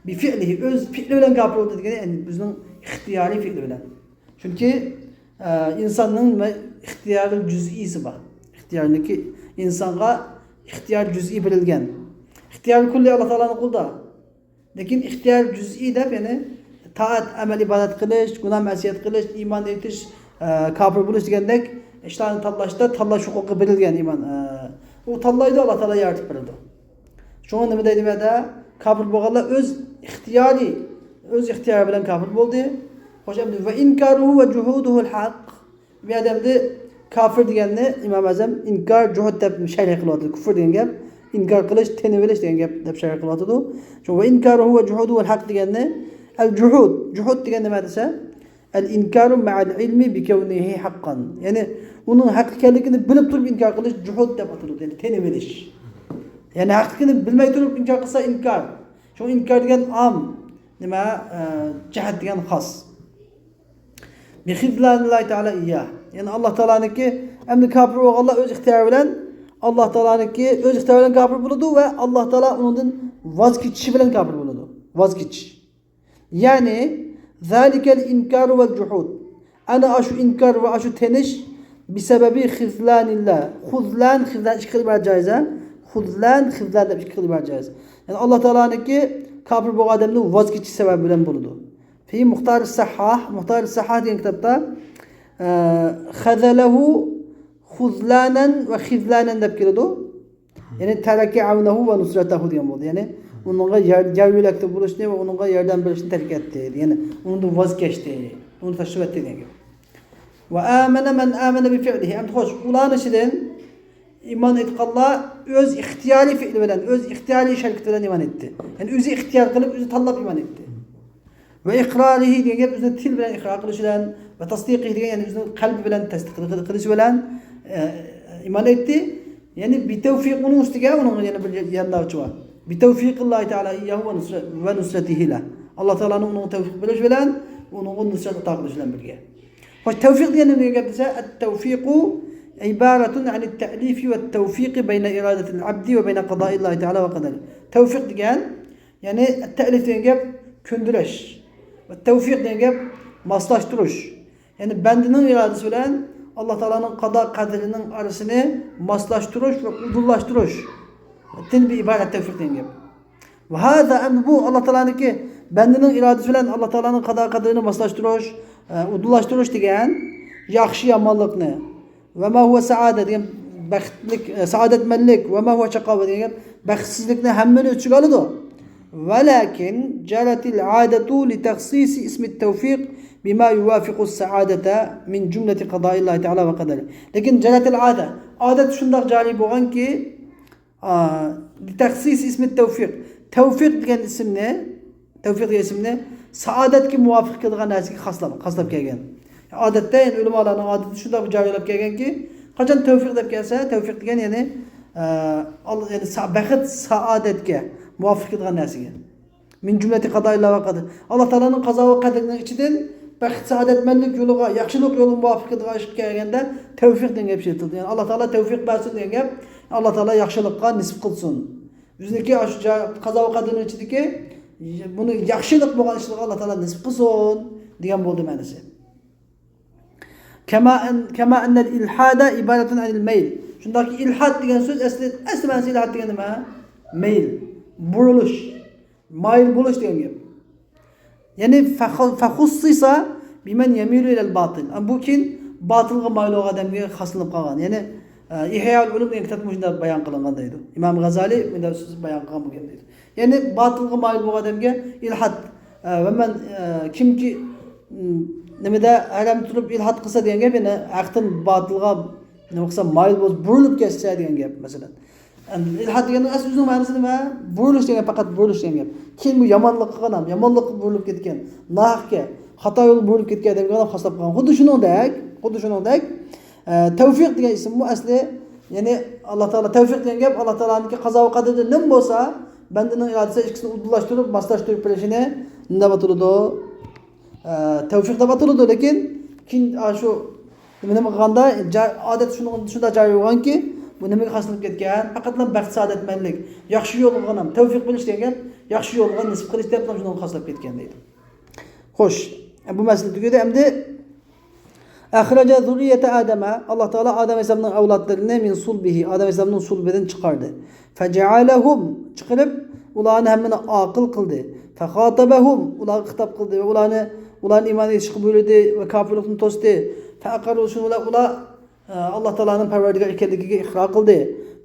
بىفىئلىھى، ئۆز پېئلى بىلەن كاپىر بولدى دېگىنى، يەنى بىزنىڭ ئىختىيارىي پېئلى بىلەن. چۈنكى، ئە، ئىنساننىڭ نېمە، ئىختىيارى جۈزئىيسى بار. ئىختىيارنىڭكى، ئىنسانغا ئىختىيار جۈزئىي بېرىلگەن. ئىختىيار كۈللىي ئاللا تائالانىڭ قولىدا. لېكىن ئىختىيار جۈزئىي دەپ، يەنى تائەت، ئەمەل ئىبادەت قىلىش، گۇناھ مەسىيەت قىلىش، ئىمان ئېيتىش، ئە، كاپىر بولۇش دېگەندەك ئىشلارنى تاللاشتا تاللاش ھوقۇقى بېرىلگەن ئىمان. ئە، ئۇ تاللايدۇ، ئاللا تائالا يارىتىپ بېرىدۇ. شۇڭا نېمە دەيدۇ بۇ يەردە؟ كاپىر بولغانلار ئۆز ئىختىيارى، ئۆز ئىختىيارى بىلەن كاپىر بولدى. خوش، ئەمدى ۋە ئىنكارۇھۇ ۋە جۇھۇدۇھۇل ھەق. بۇ يەردە ئەمدى كاپىر دېگەننى ئىمام ئەزەم ئىنكار، جۇھۇد دەپ شەرھ قىلىۋاتىدۇ. كۇفر دېگەن گەپ ئىنكار قىلىش، تېنىۋېلىش دېگەن گەپ دەپ شەرھ قىلىۋاتىدۇ. شۇ ۋە ئىنكارۇھۇ ۋە جۇھۇدۇھۇل ھەق دېگەننى، ئەل جۇھۇد، جۇھۇد دېگەن نېمە دېسە، ئەل ئىنكارۇ مەئەل ئىلمى بىكەۋنىھى ھەققەن. يەنى ئۇنىڭ ھەق ئىكەنلىكىنى بىلىپ تۇرۇپ ئىنكار قىلىش جۇھۇد دەپ ئاتىلىدۇ. يەنى تېنىۋېلىش. يەنى ھەقلىقىنى بىلمەي تۇرۇپ ئىنكار قىلسا ئىنكار. شۇڭا ئىنكار دېگەن ئام، نېمە، ئە، جەھەت دېگەن خاس. بىخىزلانىللاھى تائالا ئىيياھ. يەنى ئاللا تائالانىڭكى، ئەمدى كاپىر بولغانلار ئۆز ئىختىيارى بىلەن، ئاللا تائالانىڭكى ئۆز ئىختىيارى بىلەن كاپىر بولىدۇ ۋە ئاللا تائالا ئۇنىڭدىن ۋاز كېچىشى بىلەن كاپىر بولىدۇ. ۋاز كېچىش. يەنى، زالىكەل ئىنكارۇ ۋەل جۇھۇد. ئەنە ئاشۇ ئىنكار ۋە ئاشۇ تېنىش، بىسەبەبى خىزلانىللا. خۇزلان، خىزلان ئىككى خىل ئىبارەت جايىز، ھە؟ خۇزلان، خىزلان دەپ ئىككى خىل ئىبارەت جايىز. يەنى ئاللا تائالانىڭكى كاپىر بولغان ئادەمنىڭ ۋاز كېچىش سەۋەبى بىلەن بولىدۇ. في مختار الصحاح، مختار الصحاح دېگەن كىتابتا، ئە، خەزەلەھۇ خۇزلانەن ۋە خىزلانەن دەپ كېلىدۇ. يەنى تەرەكە ئەۋنەھۇ ۋە نۇسرەتەھۇ دېگەن بولدى. يەنى ئۇنىڭغا يار-، يار يۆلەكتە بولۇشنى ۋە ئۇنىڭغا ياردەم بېرىشنى تەرك ئەتتى. يەنى ئۇنىڭدىن ۋاز كەچتى. ئۇنى تاشلىۋەتتى دېگەن گەپ. ۋە ئامەنە مەن ئامەنە بىفىئلىھى. ئەمدى خوش، ئۇلارنىڭ ئىچىدىن ئىمان ئېيتقانلار ئۆز ئىختىيارىي پېئلى بىلەن، ئۆز ئىختىيارىي ھەرىكىتى بىلەن ئىمان ئېيتتى. يەنى ئۆزى ئىختىيار قىلىپ، ئۆزى تاللاپ ئىمان ئېيتتى. ۋە ئىقرارىھى دېگەن گەپ ئۆزىنىڭ تىل بىلەن ئىقرار قىلىشى بىلەن، ۋە تەستىقىھى دېگەن، يەنى ئۆزىنىڭ قەلبى بىلەن تەستىق قىل-، قىلىشى بىلەن، ئە، ئىمان ئېيتتى. يەنى بىتەۋفىق، ئۇنىڭ ئۈستىگە ئۇنىڭ يەنە بىر يانداۋچى بار. بىتەۋفىقىللاھى تائالا ئىيياھۇ ۋە نۇسرە-، ۋە نۇسرەتىھىلا. ئاللا تائالانىڭ ئۇنىڭغا تەۋفىق بېرىشى بىلەن، ئۇنىڭغا نۇسرەت ئاتا قىلىشى بىلەن بىرگە. خوش، تەۋفىق دېگەن نېمە دېگەن گەپ دېسە، ئەت-تەۋفىقۇ ئىبارەتۇن ئەنىت تەئلىفى ۋەت تەۋفىقى بەينە ئىرادەتىل ئەبدى ۋە بەينە قەزائىللاھى تەئالا ۋە قەدەرى. تەۋفىق دېگەن، يەنى تەئلىف دېگەن گەپ، كۆندۈرۈش. ۋە تەۋفىق دېگەن گەپ ماسلاشتۇرۇش. يەنى بەندىنىڭ ئىرادىسى بىلەن ئاللا تائالانىڭ قازا قەدىرىنىڭ ئارىسىنى ماسلاشتۇرۇش ۋە ئۇدۇللاشتۇرۇشتىن ئىبارەت تەۋفىق دېگەن گەپ. ۋە ھازا، ئەمدى بۇ ئاللا تائالانىڭكى بەندىنىڭ ئىرادىسى بىلەن ئاللا تائالانىڭ قازا قەدىرىنى ماسلاشتۇرۇش، ئە، ئۇدۇللاشتۇرۇش دېگەن ياخشى يامانلىقنى، ۋە ما ھۇۋە سائادە دېگەن بەختلىك، ئە، سائادەتمەنلىك، ۋە ما ھۇۋە شەقاۋە دېگەن گەپ بەختسىزلىكنى ھەممىنى ئۆز ئىچىگە ئالىدۇ. ۋەلەكىن جەرەتىل ئادەتۇ لىتەخسىسى ئىسمىت تەۋفىق بىما يۇۋافىقۇس سائادەتە مىن جۈملەتى قازائىللاھى تائالا ۋە قەدەرى. لېكىن جەرەتىل ئادە، ئادەت شۇنداق جارى بولغانكى، ئا، لىتەخسىسى ئىسمىت تەۋفىق. تەۋفىق دېگەن ئىسىمنى، تەۋفىق دېگەن ئىسىمنى سائادەتكە مۇۋاپىق كېلىدىغان نەرسىگە خاسلاپ، خاسلاپ كەلگەن. ئادەتتە، يەنى، ئۆلىمالارنىڭ ئادىتى شۇنداق بىر جارى بولۇپ كەلگەنكى، قاچان تەۋفىق دەپ كەلسە، تەۋفىق دېگەن، يەنى، ئە، ئال-، يەنى سا-، بەخت، سائادەتكە مۇۋاپىق كېلىدىغان نەرسىگە. مىن جۈملەتى قازائىللا ۋە قەدەر. ئاللا تائالانىڭ قازا ۋە قەدىرىنىڭ ئىچىدىن بەخت، سائادەتمەنلىك يولىغا، ياخشىلىق يولىغا مۇۋاپىق كېلىدىغان ئىشقا كەلگەندە، تەۋفىق دېگەن گەپ ئىشلىتىلدى. يەنى، ئاللا تائالا تەۋفىق بەرسۇن دېگەن گەپ، ئاللا تائالا ياخشىلىققا نېسىپ قىلسۇن. ئۆزىنىڭكى ئاشۇ جا-، قازا ۋە قەدىرىنىڭ ئىچىدىكى بۇنى ياخشىلىق بولغان ئىشلارغا ئاللا تائالا نېسىپ قىلسۇن دېگەن بولدى مەنىسى. كما أن، كما أن الإلحاد عبارة عن الميل. شۇنداقكى ئىلھاد دېگەن سۆز ئەسلى، ئەسلى مەنىسى ئىلھاد دېگەن نېمە؟ مەيل، بۇرۇلۇش، مايىل بولۇش دېگەن گەپ. يەنى فخ-، فخصص بمن يميل إلى الباطل. ئەمما بۇ كېيىن باتىلغا مايىل بولغان ئادەمگە خاسلىنىپ قالغان. يەنى، ئە، ئىھياءۇل ئۇلۇم دېگەن كىتابتا مۇشۇنداق بايان قىلىنغان دەيدۇ. ئىمام غازالى مۇنداق سۆز بايان قىلغان بولغان دەيدۇ. يەنى باتىلغا مايىل بولغان ئادەمگە ئىلھاد، ئە، ۋە مەن، ئە، كىمكى، م، نېمىدە، ھەرەمدە تۇرۇپ ئىلھاد قىلسا دېگەن گەپ، يەنى ھەقتىن باتىلغا نېمە قىلسا مايىل بولسا، بۇرۇلۇپ كەتسە دېگەن گەپ، مەسىلەن. ئەمدى ئىلھاد دېگەننىڭ ئەسلى ئۆزىنىڭ مەنىسى نېمە؟ بۇرۇلۇش دېگەن، پەقەت بۇرۇلۇش دېگەن گەپ. كېيىن بۇ يامانلىققا قانام، يامانلىققا بۇرۇلۇپ كەتكەن، ناھەقكە، خاتا يولغا بۇرۇلۇپ كەتكەن ئادەمگە قاراپ خاسلاپ قالغان. خۇددى شۇنىڭدەك، خۇددى شۇنىڭدەك، ئە، تەۋفىق دېگەن ئىسىممۇ ئەسلى، يەنى ئاللا تائالا تەۋفىق دېگەن گەپ، ئاللا تائالانىڭكى قازا ۋە قەدىرىدە نېمە بولسا، بەندىنىڭ ئىرادىسى ئىككىسىنى ئۇدۇللاشتۇرۇپ، ماسلاشتۇرۇپ بېرىشىنى نېمە دەپ ئاتىلىدۇ؟ ئە، تەۋفىق دەپ ئاتىلىدۇ. لېكىن كېيىن، ئا، شۇ نېمە، نېمە قىلغاندا، جا-، ئادەت شۇنىڭ، شۇنداق جارى بولغانكى، بۇ نېمىگە خاسلىنىپ كەتكەن؟ پەقەتلا بەخت سائادەتمەنلىك، ياخشى يولغا قانام، تەۋفىق بېرىش دېگەن گەپ، ياخشى يولغا نېسىپ قىلىش دەپ شۇنىڭغا خاسلاپ كەتكەن دەيدۇ. خوش، بۇ مەسىلە تۈگىدى. ئەمدى أخرج ذرية آدم، ئاللا تائالا ئادەم ئەلەيھىسسالامنىڭ ئەۋلادلىرىنى من صلبه، ئادەم ئەلەيھىسسالامنىڭ سۇلبىدىن چىقاردى. فجعلهم، چىقىرىپ، ئۇلارنى ھەممىنى ئاقىل قىلدى. فخاطبهم، ئۇلارغا خىتاب قىلدى ۋە ئۇلارنى، ئۇلارنى ئىمان ئېيتىشقا بۇيرۇدى ۋە كاپىرلىقتىن توستى. فأقروا، شۇنىڭ بىلەن ئۇلار، ئە، ئاللا تائالانىڭ پەرۋەردىگار ئىكەنلىكىگە ئىقرار قىلدى.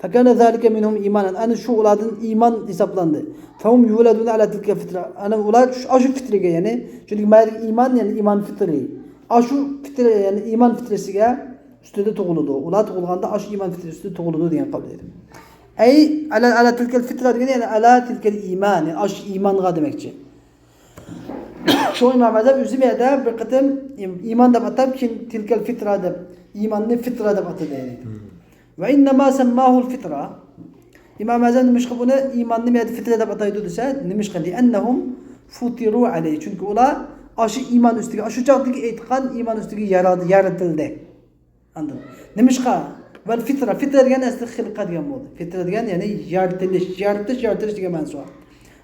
فكان ذلك منهم إيمانا، ئەنە شۇ ئۇلاردىن ئىمان ھېسابلاندى. فهم يولدون على تلك الفطرة، ئەنە ئۇلار شۇ، ئاشۇ فىترىگە، يەنى، چۈنكى مەدىكى ئىمان، يەنى ئىمان فىترى. ئاشۇ فىترى، يەنى ئىمان فىترىسىگە ئۈستىدە تۇغۇلىدۇ. ئۇلار تۇغۇلغاندا ئاشۇ ئىمان فىترىسى ئۈستىدە تۇغۇلىدۇ دېگەن قىلدى. ئەي، ئەلە، ئەلە تىلكەل فىترا دېگەن، يەنى ئەلە تىلكەل ئىمان، يەنى ئاشۇ ئىمانغا دېمەكچى. شۇڭا ئىمام ئەزەم ئۆزى بۇ يەردە بىر قېتىم ئىم-، ئىمان دەپ ئاتاپ، كېيىن تىلكەل فىترا دەپ، ئىماننى فىترا دەپ ئاتىدى. ۋە ئىننەما سەمماھۇل فىترا. ئىمام ئەزەم نېمىشقا بۇنى ئىماننى بۇ يەردە فىترا دەپ ئاتايدۇ دېسە، نېمىشقا؟ لىئەننەھۇم فۇتىرۇ ئەلەيھى. چۈنكى ئۇلار ئاشۇ ئىمان ئۈستىگە، ئاشۇ چاغدىكى ئېيتقان ئىمان ئۈستىگە يارا-، يارىتىلدى. ئاندىن نېمىشقا؟ ۋەل فىترا. فىترا دېگەن ئەسلى خىلقە دېگەن بولدى. فىترا دېگەن، يەنى يارىتىلىش، يارىتىش، يارىتىلىش دېگەن مەنىسى بار.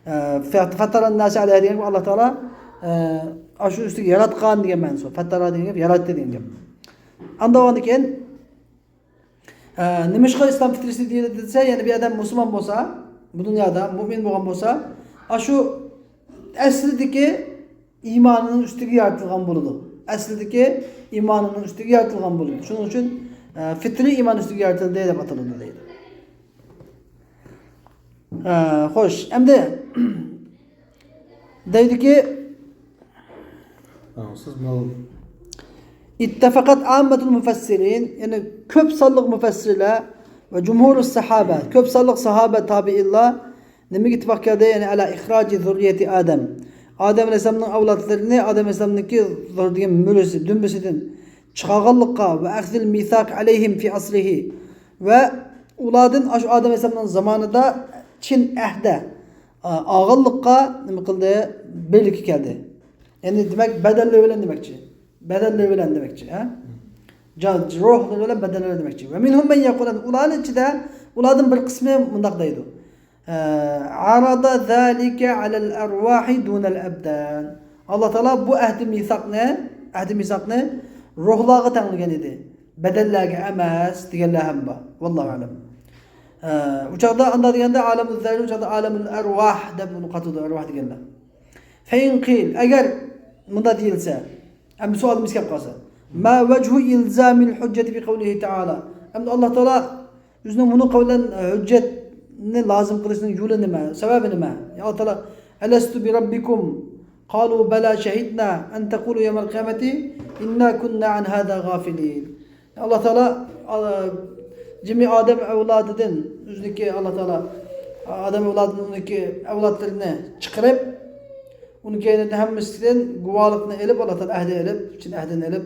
ئە، فەت-، فەتتەرەن ناسە ئەلەيھا دېگەن گەپ ئاللا تائالا، ئە، ئاشۇ ئۈستىگە ياراتقان دېگەن مەنىسى بار. فەتتەرا دېگەن گەپ ياراتتى دېگەن گەپ. ئاندىن كېيىن، ئە، نېمىشقا ئىسلام فىترىسى دېيىلدى دېسە، يەنى بىر ئادەم مۇسۇلمان بولسا، بۇ دۇنيادا مۇئمىن بولغان بولسا، ئاشۇ ئەسلىدىكى ئىمانىنىڭ ئۈستىگە يارىتىلغان بولىدۇ. ئەسلىدىكى ئىمانىنىڭ ئۈستىگە يارىتىلغان بولىدۇ. شۇنىڭ ئۈچۈن، ئە، فىترىي ئىمان ئۈستىگە يارىتىلدى دەپ ئاتىلىدۇ دەيدۇ. ئە، خوش، ئەمدى دەيدۇكى، ئاڭسىز مال. اتفقت عامة المفسرين، يەنى كۆپ سانلىق مۇفەسسىرلەر ۋە جۇمھۇرۇس ساھابە، كۆپ سانلىق ساھابە، تابىئىنلار نېمىگە ئىتتىپاق كەلدى؟ يەنى ئەلا ئىخراجى زۇررىيەتى ئادەم. ئادەم ئەلەيھىسسالامنىڭ ئەۋلادلىرىنى ئادەم ئەلەيھىسسالامنىڭكى زۇر دېگەن مۈرىسى، دۈمبىسىدىن چىقارغانلىققا، ۋە ئەخزىل مىساق ئەلەيھىم فى ئەسرىھى، ۋە ئۇلاردىن ئاشۇ ئادەم ئەلەيھىسسالامنىڭ زامانىدا چىن ئەھدە، ئا، ئالغانلىققا نېمە قىلدى؟ بىرلىككە كەلدى. يەنى دېمەك، بەدەللىرى بىلەن دېمەكچى. بەدەللىرى بىلەن دېمەكچى، ھە؟ جا-، روھلىرى بىلەن بەدەللىرى دېمەكچى. ۋە مىنھۇم مەن يەقۇلۇ، ئۇلارنىڭ ئىچىدە ئۇلاردىن بىر قىسمى مۇنداق دەيدۇ. ئە، عرض ذلك على الأرواح دون الأبدان. ئاللا تائالا بۇ ئەھدى مىساقنى، ئەھدى مىساقنى روھلارغا تەڭلىگەن ئىدى. بەدەنلەرگە ئەمەس دېگەنلەر ھەم بار. ۋاللاھۇ ئەلەم. ئە، ئۇ چاغدا ئاندا دېگەندە ئالەمۇ زەررى، ئۇ چاغدا ئالەمۇل ئەرۋاھ دەپ ئۇنى قاتىدۇ، ئەرۋاھ دېگەنلەر. فإن قيل، ئەگەر مۇنداق دېيىلسە، ئەمدى سوئالىمىز كەپ قالسا، ما وجه إلزام الحجة بقوله تعالى؟ ئەمدى ئاللا تائالا ئۆزىنىڭ بۇنىڭ قەۋلەن ھۆججەتنى لازىم قىلىشنىڭ يولى نېمە؟ سەۋەبى نېمە؟ يا ئاللا تائالا، ألست بربكم؟ قالوا بلى شهدنا أن تقولوا يوم القيامة إنا كنا عن هذا غافلين. ئاللا تائالا، ئا، جىمى ئادەم ئەۋلادىدىن، ئۆزىنىڭكى ئاللا تائالا ئادەم ئەۋلادىدىن ئۇنىڭكى ئەۋلادلىرىنى چىقىرىپ، ئۇنىڭ كەينىدىن ھەممىسىدىن گۇۋاھلىقنى ئېلىپ، ئاللا تائالا ئەھدى ئېلىپ، چىن ئەھدىنى ئېلىپ،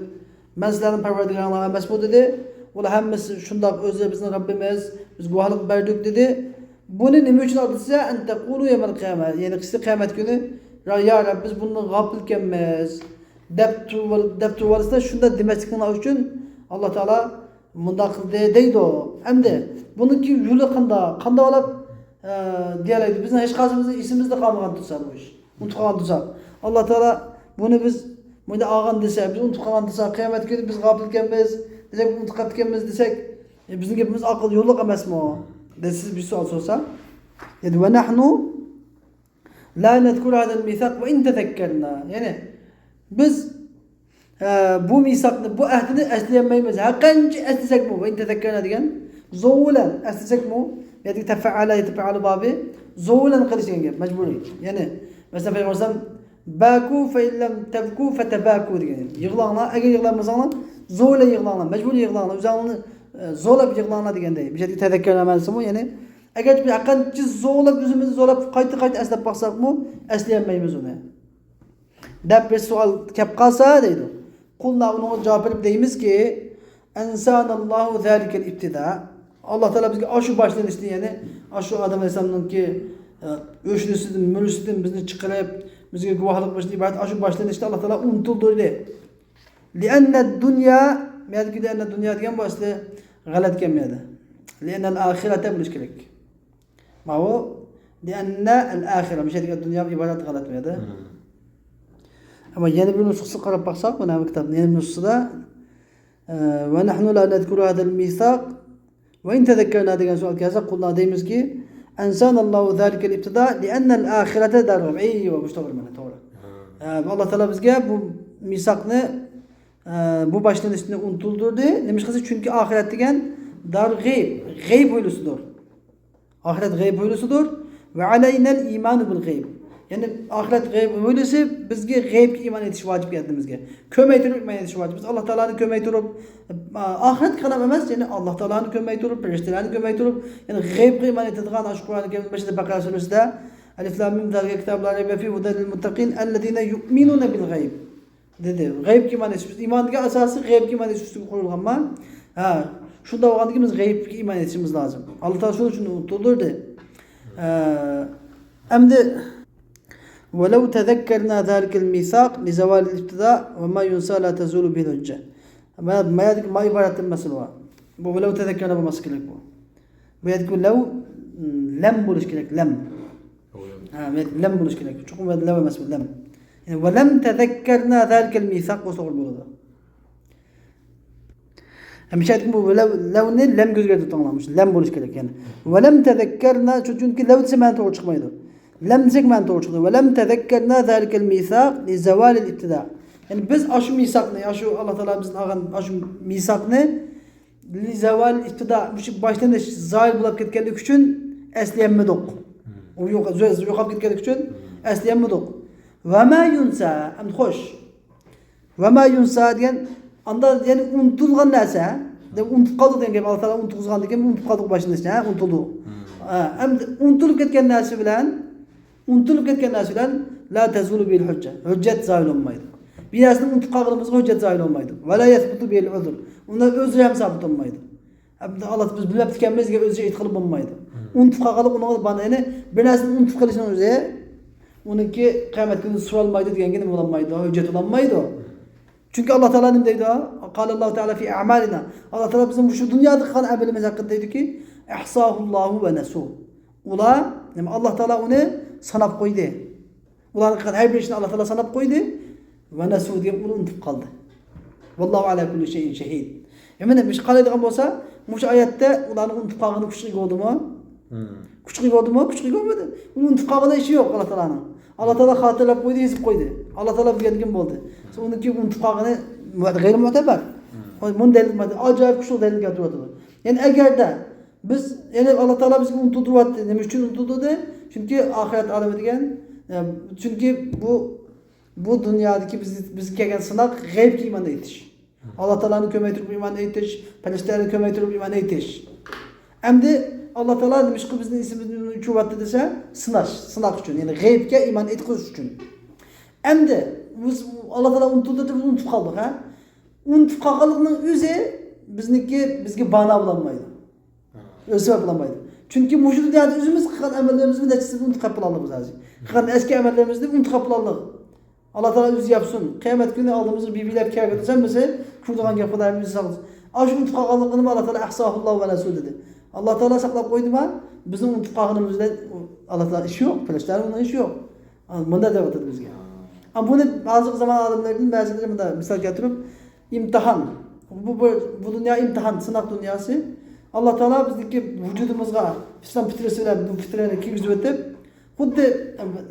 مەن سىلەرنىڭ پەرۋەردىگارىڭلار ئەمەسمۇ دېدى. ئۇلار ھەممىسى شۇنداق، ئۆزى بىزنىڭ رەببىمىز، بىز گۇۋاھلىق بەردۇق دېدى. بۇنى نېمە ئۈچۈن ئالدى دېسە، أن تقولوا يوم القيامة، يەنى قىسى قىيامەت كۈنى، يا، يا رەب، بىز بۇندىن غاپىل ئىكەنمىز دەپ تۇرۇۋال-، دەپ تۇرۇۋالسىلەر، شۇنداق دېمەسلىكىڭلار ئۈچۈن ئاللا تائالا مۇنداق قىلدى دەيدۇ. ئەمدى بۇنىڭكى يولى قانداق؟ قانداق ئالاپ، ئە، دېيەلەيدۇ؟ بىزنىڭ ھېچقايسىمىزنىڭ ئېسىمىزدە قالمىغان تۇرسا بۇ ئىش. ئۇنتۇپ قالغان تۇرسا. ئاللا تائالا بۇنى بىز مۇنداق ئالغان دېسە، بىز ئۇنتۇپ قالغان تۇرسا، قىيامەت كۈنى بىز غاپىل ئىكەنمىز دېسەك، ئۇنتۇپ قاپتىكەنمىز دېسەك، ئە، بىزنىڭ گېپىمىز ئاقىل يوللۇق ئەمەسمۇ؟ دەپ سىز بىر سوئال سورىسا. يەنى، ونحن لا نذكر هذا الميثاق وإن تذكرنا. يەنى، بىز، ئە، بۇ مىساقنى، بۇ ئەھدىنى ئەسلىيەلمەيمىز. ھەر قانچە ئەسلىسەكمۇ، وإن تذكرنا دېگەن، زور بىلەن ئەسلىسەكمۇ، يەنى تەفەئەلە، يەتەپەئەلۇ بابى، زور بىلەن قىلىش دېگەن گەپ، مەجبۇرىي. يەنى، مەسىلەن، پەيغەمبەر ئەلەيھىسسالام، باكوا فإن لم تبكوا فتباكوا دېگەن. يىغلاڭلار، ئەگەر يىغلالمىساڭلار، زور بىلەن يىغلاڭلار، مەجبۇرىي يىغلاڭلار، ئۆزۈڭلارنى، ئە، زورلاپ يىغلاڭلار دېگەندەك. بۇ يەردىكى تەزەككەر مەنىسىمۇ، يەنى، ئەگەر بىر قانچە زورلاپ، ئۆزىمىزنى زورلاپ، قايتا-قايتا ئەسلەپ باقساقمۇ، ئەسلىيەلمەيمىز ئۇنى. دەپ بىر سوئال كەپ قالسا دەيدۇ. قۇلنا، ئۇنىڭغا جاۋاب بېرىپ دەيمىزكى، أنسانا الله ذلك الابتداء. ئاللا تائالا بىزگە ئاشۇ باشلىنىشنى، يەنى ئاشۇ ئادەم ئەلەيھىسسالامنىڭكى، ئە، ئۆشنىسىدىن، مۈرىسىدىن بىزنى چىقىرىپ، بىزگە گۇۋاھلىق بېرىشتىن ئىبارەت ئاشۇ باشلىنىشنى ئاللا تائالا ئۇنتۇلدۇردى. لأن الدنيا، بۇ يەردىكى لأن الدنيا دېگەن بۇ ئەسلى غەلەتكەن بۇ يەردە. لأن الآخرة بولۇش كېرەك. ماۋۇ لأن الآخرة، مۇشۇ يەردىكى دۇنيا ئىبارەت غەلەت بۇ يەردە. مم. ئەمما يەنە بىر نۇسخىسىغا قاراپ باقساق، مانا بۇ كىتابنىڭ يەنە بىر نۇسخىسىدا، ئە، ونحن لا نذكر هذا الميثاق وإن تذكرنا دېگەن سوئال كەلسە، قۇلنا دەيمىزكى، أنسانا الله ذلك الابتداء لأن الآخرة دار الغيب. ئەيۋا، مۇشۇ توغرا مانا، توغرا. ھە. ئە، ئاللا تائالا بىزگە بۇ مىساقنى، ئە، بۇ باشلىنىشنى ئۇنتۇلدۇردى. نېمىشقا دېسە، چۈنكى ئاخىرەت دېگەن دار غەيب، غەيب ھويلىسىدۇر. ئاخىرەت غەيب ھويلىسىدۇر. وعلينا الإيمان بالغيب. يەنى ئاخىرەت غەيب ھويلىسى، بىزگە غەيبكە ئىمان ئېيتىش ۋاجىپ كەلدى بىزگە. كۆپەيتىرىپ ئىمان ئېيتىش ۋاجىپ. بىز ئاللا تائالانى كۆپەيتۈرۈپ، ئا، ئاخىرەتكە قاراپ ئەمەس، يەنى ئاللا تائالانى كۆپەيتۈرۈپ، پەرىشتىلەرنى كۆپەيتۈرۈپ، يەنى غەيبكە ئىمان ئېيتىدىغان، ئاشۇ قۇرئان كەرىمنىڭ بېشىدا، بەقەرە سۈرىسىدە، ألف لام ميم ذلك الكتاب لا ريب فيه هدى للمتقين الذين يؤمنون بالغيب. دېدى. غەيبكە ئىمان ئېيتىش. ئىمان دېگەن ئاساسى غەيبكە ئىمان ئېيتىش ئۈستىگە قۇرۇلغانما؟ ھە. شۇنداق بولغاندىكىن بىز غەيبكە ئىمان ئېيتىشىمىز لازىم. ئاللا تائالا شۇنىڭ ئۈچۈن ئۇنتۇلدۇردى. ئە، ئەمدى ولو تذكرنا ذلك الميثاق لزوال الابتداء وما ينسى لا تزول به الحجة. ما، ما يەردىكى ما ئىبارەتتىن مەسىلە بار. بۇ ولو تذكرنا بولماسلىقى كېرەك بۇ. بۇ يەردىكى لەۋ، لەم بولۇشى كېرەك، لەم. ھە، لەم بولۇشى كېرەك. چوقۇم لەۋ ئەمەس بۇ، لەم. يەنى، ولم تذكرنا ذلك الميثاق بولسا توغرا بولىدۇ. ھەم شۇ يەردىكى بۇ لەۋ، لەۋنى لەمگە ئۆزگەرتىۋېتىڭلار. مۇشۇ لەم بولۇشى كېرەك، يەنى. ولم تذكرنا، چۈ-، چۈنكى لەۋ دېسە مەنە توغرا چىقمايدۇ. لەم دېسەك مەنە توغرا چىقىدۇ. ولم تذكرنا ذلك الميثاق لزوال الابتداء. يەنى بىز ئاشۇ مىساقنى، ئاشۇ ئاللا تائالا بىزدىن ئالغان ئاشۇ مىساقنى لزوال الابتداء، مۇشۇ باشلىنىش زايىل بولۇپ كەتكەنلىكى ئۈچۈن ئەسلىيەلمىدۇق. ئۇ يوق-، يوقاپ كەتكەنلىكى ئۈچۈن ئەسلىيەلمىدۇق. وما ينسى، ئەمدى خوش. وما ينسى دېگەن، ئاندا يەنى ئۇنتۇلغان نەرسە، دەپ ئۇنتۇپ قالدۇق دېگەن گەپ، ئاللا تائالا ئۇنتۇغۇزغاندىكىن ئۇنتۇپ قالدۇق باشلىنىشنى، ھە، ئۇنتۇلدۇق. ھە، ئەمدى ئۇنتۇلۇپ كەتكەن نەرسە بىلەن ئۇنتۇلۇپ كەتكەن نەرسە بىلەن لا تزول به الحجة، ھۆججەت زايىل بولمايدۇ. بىر نەرسىنى ئۇنتۇپ قالغىنىمىزغا ھۆججەت زايىل بولمايدۇ. ولا يثبت به العذر، ئۇنىڭ ئۆزرى ھەم سابىت بولمايدۇ. ئەمدى ئاللا، بىز بىلمەپتىكەنمىز دېگەن ئۆزىگە ئېيتقىلى بولمايدۇ. مم. ئۇنتۇپ قالغانلىق ئۇنىڭغا بار، يەنى بىر نەرسىنى ئۇنتۇپ قېلىشنىڭ ئۆزى ئۇنىڭكى قىيامەت كۈنى سورالمايدۇ دېگەنگە نېمە بولالمايدۇ؟ ھۆججەت بولالمايدۇ. چۈنكى ئاللا تائالا نېمە دەيدۇ؟ قال الله تعالى في أعمالنا. ئاللا تائالا بىزنىڭ مۇشۇ دۇنيادا قىلغان ئەمىلىمىز ھەققىدە دەيدۇكى، أحصاه الله ونسوه. ئۇلار نېمە، ئاللا تائالا ئۇنى ساناپ قويدى. ئۇلارنىڭ قىلغان ھەر بىر ئىشىنى ئاللا تائالا ساناپ قويدى. ۋە نەسۇ دېگەن ئۇنى ئۇنتۇپ قالدى. ۋاللاھۇ ئەلا كۇللى شەيئىن شەھىد. يەنى مۇشۇ قالايدىغان بولسا، مۇشۇ ئايەتتە ئۇلارنىڭ ئۇنتۇپ قالغىنى كۇچقا ئىگە بولدىمۇ؟ كۇچقا ئىگە بولدىمۇ؟ كۇچقا ئىگە بولمىدى. ئۇنى ئۇنتۇپ قالغان ئىشى يوق ئاللا تائالانىڭ. ئاللا تائالا خاتىرىلەپ قويدى، يېزىپ قويدى. ئاللا تائالا بۇيرۇغىنى بولدى. ئۇنىڭكى ئۇنتۇپ قالغىنى غەيرىي مۇتەبەر. بۇنى دەلىل، ئاجايىپ كۈچلۈك دەلىل كەلتۈرۈۋاتىدۇ. يەنى ئەگەردە بىز، يەنى ئاللا تائالا بىزگە ئۇنتۇدۇرۇۋاتتى. نېمە ئۈچۈن ئۇنتۇدۇردى؟ چۈنكى ئاخىرەت ئالىمى دېگەن، ئە، چۈنكى بۇ، بۇ دۇنيادىكى بىز، بىزگە كەلگەن سىناق غەيبكە ئىمان ئېيتىش. ئاللا تائالانى كۆرمەي تۇرۇپ ئىمان ئېيتىش، پەرىشتىلەرنى كۆرمەي تۇرۇپ ئىمان ئېيتىش. ئەمدى ئاللا تائالا نېمىشقا بىزنىڭ ئېسىمىزنى چۇۋاتتى دېسە، سىناش، سىناق ئۈچۈن، يەنى غەيبكە ئىمان ئېيتقۇزۇش ئۈچۈن. ئەمدى بىز، ئاللا تائالا ئۇنتۇدۇردى دەپ بىز ئۇنتۇپ قالدۇق، ھە؟ ئۇنتۇپ قالغانلىقنىڭ ئۆزى بىزنىڭكى، بىزگە بانا بولالمايدۇ. ئۆز سەۋەب بولالمايدۇ. چۈنكى مۇشۇ دۇنيادا ئۆزىمىز قىلغان ئەمەللىرىمىزنى نەچچىسىنى ئۇنتۇپ قېلىپ بولالىدۇق بىز ھازىر. قىلغان ئەسكى ئەمەللىرىمىزنى ئۇنتۇپ قېلىپ بولالىدۇق. ئاللا تائالا ئۆزى ياپسۇن. قىيامەت كۈنى ئالدىمىزغا بىبىلەر كەلگەن دېسەم، بىزى كۈلىدىغان گەپ، خۇدايىم ئۆزى ساقلىسۇن. ئاشۇ ئۇنتۇپ قالغانلىقىنى ئاللا تائالا ئەھساھۇللاھۇ ۋە نەسۇ دېدى. ئاللا تائالا ساقلاپ قويدىما؟ بىزنىڭ ئۇنتۇپ قالغىنىمىز بىلەن ئاللا تائالا ئىشى يوق، پەرىشتىلەرنىڭ ئۇنىڭ ئىشى يوق. مۇنداق دەۋاتىدۇ بىزگە. ئەمما بۇنى ھازىرقى زامان ئالىملىرىدىن بەزىلىرى مۇنداق مىسال كەلتۈرۈپ، ئىمتىھان. بۇ، بۇ، بۇ دۇنيا ئىمتىھان، سىناق دۇنياسى. ئاللا تائالا بىزنىڭكى ۋۇجۇدىمىزغا ئىسلام پىترىسى بىلەن بۇ پىترىنى كىيگۈزۈۋېتىپ، خۇددى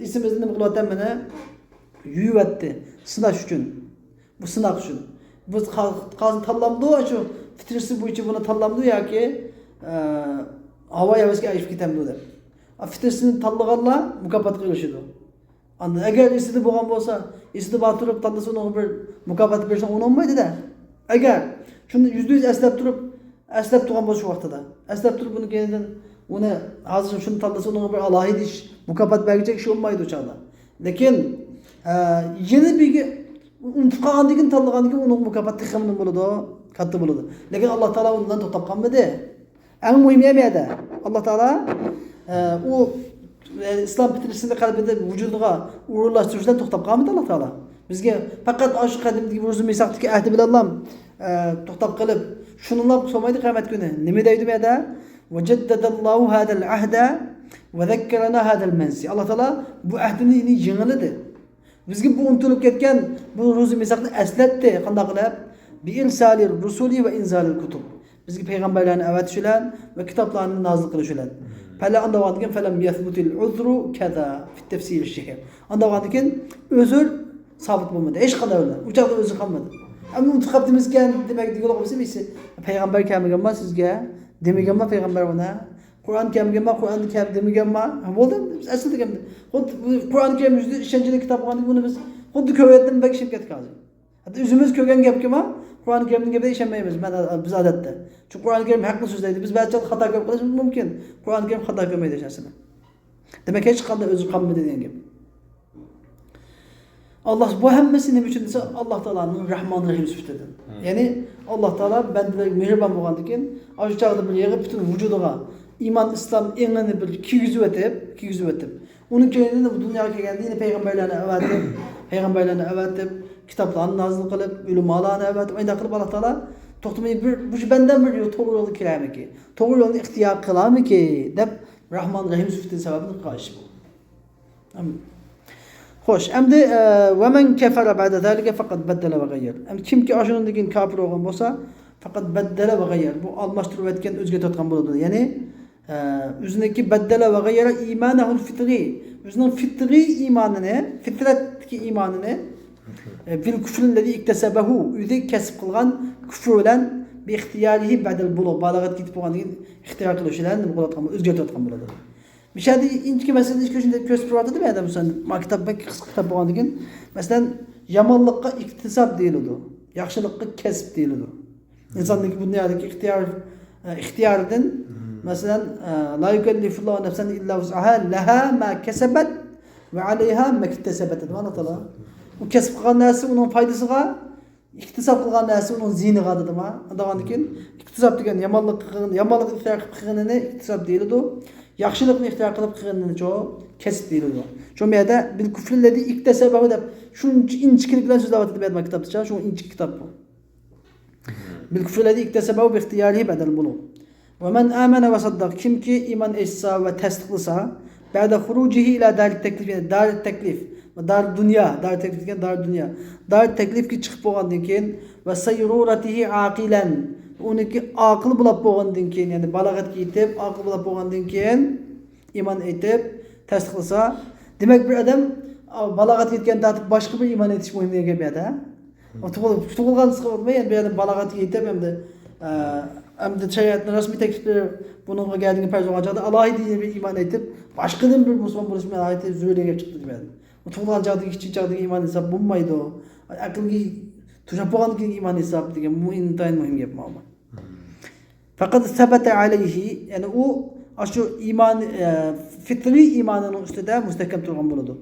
ئېسىمىزدە نېمە قىلىۋاتىمەن مانا، يۇيۇۋەتتى. سىناش ئۈچۈن. بۇ سىناق ئۈچۈن. بۇ قا-، قازىنى تاللامدۇ، شۇ پىترىسى بويىچە بۇنى تاللامدۇ ياكى، ئە، ھاۋا ھەۋەسكە ئەگىشىپ كېتەمدۇ دەپ. ئا، پىترىسىنى تاللىغانلار مۇكاپاتقا ئېرىشىدۇ. ئاندىن ئەگەر ئېسىدە بولغان بولسا، ئېسىدە بار تۇرۇپ تاللىسا ئۇنىڭغا بىر مۇكاپات بېرىشنىڭ ئورنى بولمايدۇ-دە. ئەگەر شۇنى يۈزدە يۈز ئەسلەپ تۇرۇپ، ئەسلەپ تۇرغان بولسا شۇ ۋاقتىدا، ئەسلەپ تۇرۇپ ئۇنى كەينىدىن ئۇنى ھازىر شۇنى تاللىسا ئۇنىڭغا بىر ئالاھىدە ئىش، مۇكاپات بەرگۈچەك ئىش بولمايدۇ ئۇ چاغدا. لېكىن، ئە، يەنە بىرگە ئۇنتۇپ قالغاندىن كېيىن تاللىغاندىن كېيىن ئۇنىڭغا مۇكاپات تېخىمۇ نېمە بولىدۇ؟ كاتتا بولىدۇ. لېكىن ئاللا تائالا ئۇنىڭ بىلەن توختاپ قالمىدى. ئەڭ مۇھىمى ھەم يەردە ئاللا تائالا، ئە، ئۇ، ئە، ئىسلام پىترىسىنى قەلبىدە، ۋۇجۇدىغا ئورۇنلاشتۇرۇش بىلەن توختاپ قالمىدى ئاللا تائالا. بىزگە پەقەت ئاشۇ قەدىمدىكى رۇزۇ مىساقتىكى ئەھدى بىلەنلا، ئە، توختاپ قېلىپ، شۇنىلا سولمايدۇ قىيامەت كۈنى. نېمە دەيدۇ بۇ يەردە؟ وجدد الله هذا العهد وذكرنا هذا المنسي. ئاللا تائالا بۇ ئەھدىنى يەنە يېڭىلىدى. بىزگە بۇ ئۇنتۇلۇپ كەتكەن بۇ رۇزۇ مىساقنى ئەسلەتتى. قانداق قىلىپ؟ بإرسال الرسل وإنزال الكتب. بىزگە پەيغەمبەرلەرنى ئەۋەتىش بىلەن ۋە كىتابلارنى نازىل قىلىش بىلەن. فلا، ئاندىن كېيىن فلم يثبت العذر كذا في التفسير الشهير. ئاندىن كېيىن ئۆزۈر سابىت بولمىدى. ھېچقانداق بىلەن. ئۇ چاغدا ئۆزى قالمىدى. ئەمدى ئۇنتۇپ قاپتىمىزكەن دېمەك دېگىلى بولمىسا، پەيغەمبەر كەلمىگەنما سىزگە؟ دېمىگەنما پەيغەمبەر ئۇنى؟ قۇرئان كەلمىگەنما؟ قۇرئان كەل-، دېمىگەنما؟ ھە، بولدى، بىز ئەسلىدىك ئەمدى. خۇددى بۇ قۇرئان كەرىم يۈزىدە ئىشەنچلىك كىتاب بولغاندىن كېيىن بۇنى بىز خۇددى كۆرۈۋەتتىم، بەك ئىشىنىپ كەتتۇق ھازىر. ھەتتا ئۆزىمىز كۆرگەن گەپكىمۇ، قۇرئان كەرىمنىڭ گېپىگە ئىشەنمەيمىز. مەن، بىز ئادەتتە. چۈنكى قۇرئان كەرىم ھەقنى سۆزلەيدۇ. بىز بەزى چاغدا خاتا كۆرۈپ قېلىشىمىز مۇمكىن. قۇرئان كەرىم خاتا كۆرمەيدۇ ھېچ نەرسىنى. دېمەك، ھېچقانداق ئۆزى قالمىدى دېگەن گەپ. ئاللا بۇ ھەممىسى نېمە ئۈچۈن دېسە، ئاللا تائالانىڭ رەھمان رەھىم سۈپىتىدىن. يەنى ئاللا تائالا بەندىلەرگە مېھرىبان بولغاندىن كېيىن، ئاشۇ چاغدا بىر يېغىپ پۈتۈن ۋۇجۇدىغا ئىمان ئىسلام ئېڭىنى بىر كىيگۈزۈۋېتىپ، كىيگۈزۈۋېتىپ، ئۇنىڭ كەينىدىن بۇ دۇنياغا كەلگەندە يەنە پەيغەمبەرلەرنى ئەۋەتىپ، پەيغەمبەرلەرنى ئەۋەتىپ، كىتابلارنى نازىل قىلىپ، ئۆلىمالارنى ئەۋەتىپ، ئانداق قىلىپ ئاللا تائالا توختىماي بىر، مۇشۇ بەندەم بىر يول، توغرا يولغا كىرەرمىكى، توغرا يولنى ئىختىيار قىلارمىكى دەپ رەھمان رەھىم سۈپىتى سەۋەبىدىن قىلغان ئىش بۇ. خوش، ئەمدى، ئە، ومن كفر بعد ذلك فقد بدل وغير. ئەمدى كىمكى ئاشۇنىڭدىن كېيىن كاپىر بولغان بولسا، فقد بدل وغير. بۇ ئالماشتۇرۇۋەتكەن، ئۆزگەرتىۋاتقان بولىدۇ. يەنى، ئە، ئۆزىنىڭكى بدل وغير إيمانه الفطري. ئۆزىنىڭ فىترىي ئىمانىنى، فىترەتتىكى ئىمانىنى، ئە، بالكفر الذي اكتسبه، ئۆزى كەسىپ قىلغان كۇفر بىلەن باختىيارىھى بەدەل بولۇپ، بالىغەتكە يېتىپ بولغاندىن كېيىن ئىختىيار قىلىش بىلەن نېمە قىلىۋاتقان بولىدۇ، ئۆزگەرتىۋاتقان بولىدۇ. مىشەدە ئىنچىكە مەسىلىنى ئىش كۆرسىتىپ، كۆرسىتىپ بېرىۋاتىدۇ بۇ يەردە مۇسەننىپ. ما كىتاب بەك قىسقا كىتاب بولغاندىكىن، مەسىلەن، يامانلىققا ئىكتىساب دېيىلىدۇ، ياخشىلىققا كەسىپ دېيىلىدۇ. ئىنساننىڭكى بۇ دۇنيادىكى ئىختىيار، ئە، ئىختىيارىدىن، مەسىلەن، ئە، لا يۇكەللىفۇللاھۇ نەفسەن ئىللا ۋۇسئەھا، لەھا ما كەسەبەت ۋە ئەلەيھا مەكتەسەبەت دېدى ئاللا تائالا. ئۇ كەسىپ قىلغان نەرسە ئۇنىڭ پايدىسىغا، ئىكتىساب قىلغان نەرسە ئۇنىڭ زىيىنىغا دېدىما؟ ئاندىن كېيىن ئىكتىساب دېگەن يامانلىق قىلغان، يامانلىق ئىختىيار قىلىپ قىلغىنىنى ئىكتىساب دېيىلىدۇ. ياخشىلىقنى ئىختىيار قىلىپ قىلغىنىنى چۇ كەسىپ دېيىلىدۇ. شۇ يەردە بىل كۇفرىللەزى ئىكتەسەبەھۇ دەپ شۇنچە ئىنچىكىلىك بىلەن سۆزلەۋاتىدۇ بۇ يەردە كىتابتا. شۇ ئىنچىكە كىتاب بۇ. بىل كۇفرىللەزى ئىكتەسەبەھۇ بىختىيارىھى بەدەل بولۇ. ۋە مەن ئامەنە ۋە سەددەق، كىمكى ئىمان ئېيتسا ۋە تەستىقلىسا، بەئدە خۇرۇجىھى ئىلە دارىت تەكلىف، يەنى دارىت تەكلىف، دارىت دۇنيا، دارىت تەكلىف دېگەن دارىت دۇنيا. دارىت تەكلىفكە چىقىپ بولغاندىن كېيىن، ۋە سەيرۇرەتىھى ئاقىلەن، ئۇنىڭكى ئاقىل بولاپ بولغاندىن كېيىن، يەنى بالاغەتكە يېتىپ، ئاقىل بولاپ بولغاندىن كېيىن، ئىمان ئېيتىپ، تەستىقلىسا، دېمەك، بىر ئادەم، ئا، بالاغەتكە يەتكەندىن تارتىپ باشقا بىر ئىمان ئېيتىش مۇھىم دېگەن گەپ يا-دە. ئۇ تۇغۇل-، تۇغۇلغان سىقىپ ئۆتمەي، يەنە بىر ئادەم بالاغەتكە يېتىپ، ئەمدى، ئە، ئەمدى شەرىئەتنىڭ رەسمىي تەكلىپلىرى بۇنىڭغا كەلگەندىن پەرز بولغان چاغدا، ئالاھىدە يەنە بىر ئىمان ئېيتىپ، باشقىدىن بىر مۇسۇلمان بولۇش ئالاھىدە زۆرۈر دېگەن گەپ چىقتى دېمەك. ئۇ تۇغۇلغان چاغدىكى، كىچىك چاغدىكى ئىمان ھېساب بولمايدۇ. ئەقىلگە توشۇپ بولغاندىن كېيىنكى ئىمان ھېساب دېگەن، بۇ ئىنتايىن مۇھىم گەپ، ماۋۇ. فەقەد سەبەتە ئەلەيھى، يەنى ئۇ، ئاشۇ ئىمان، ئە، فىترىي ئىمانىنىڭ ئۈستىدە مۇستەھكەم تۇرغان بولىدۇ.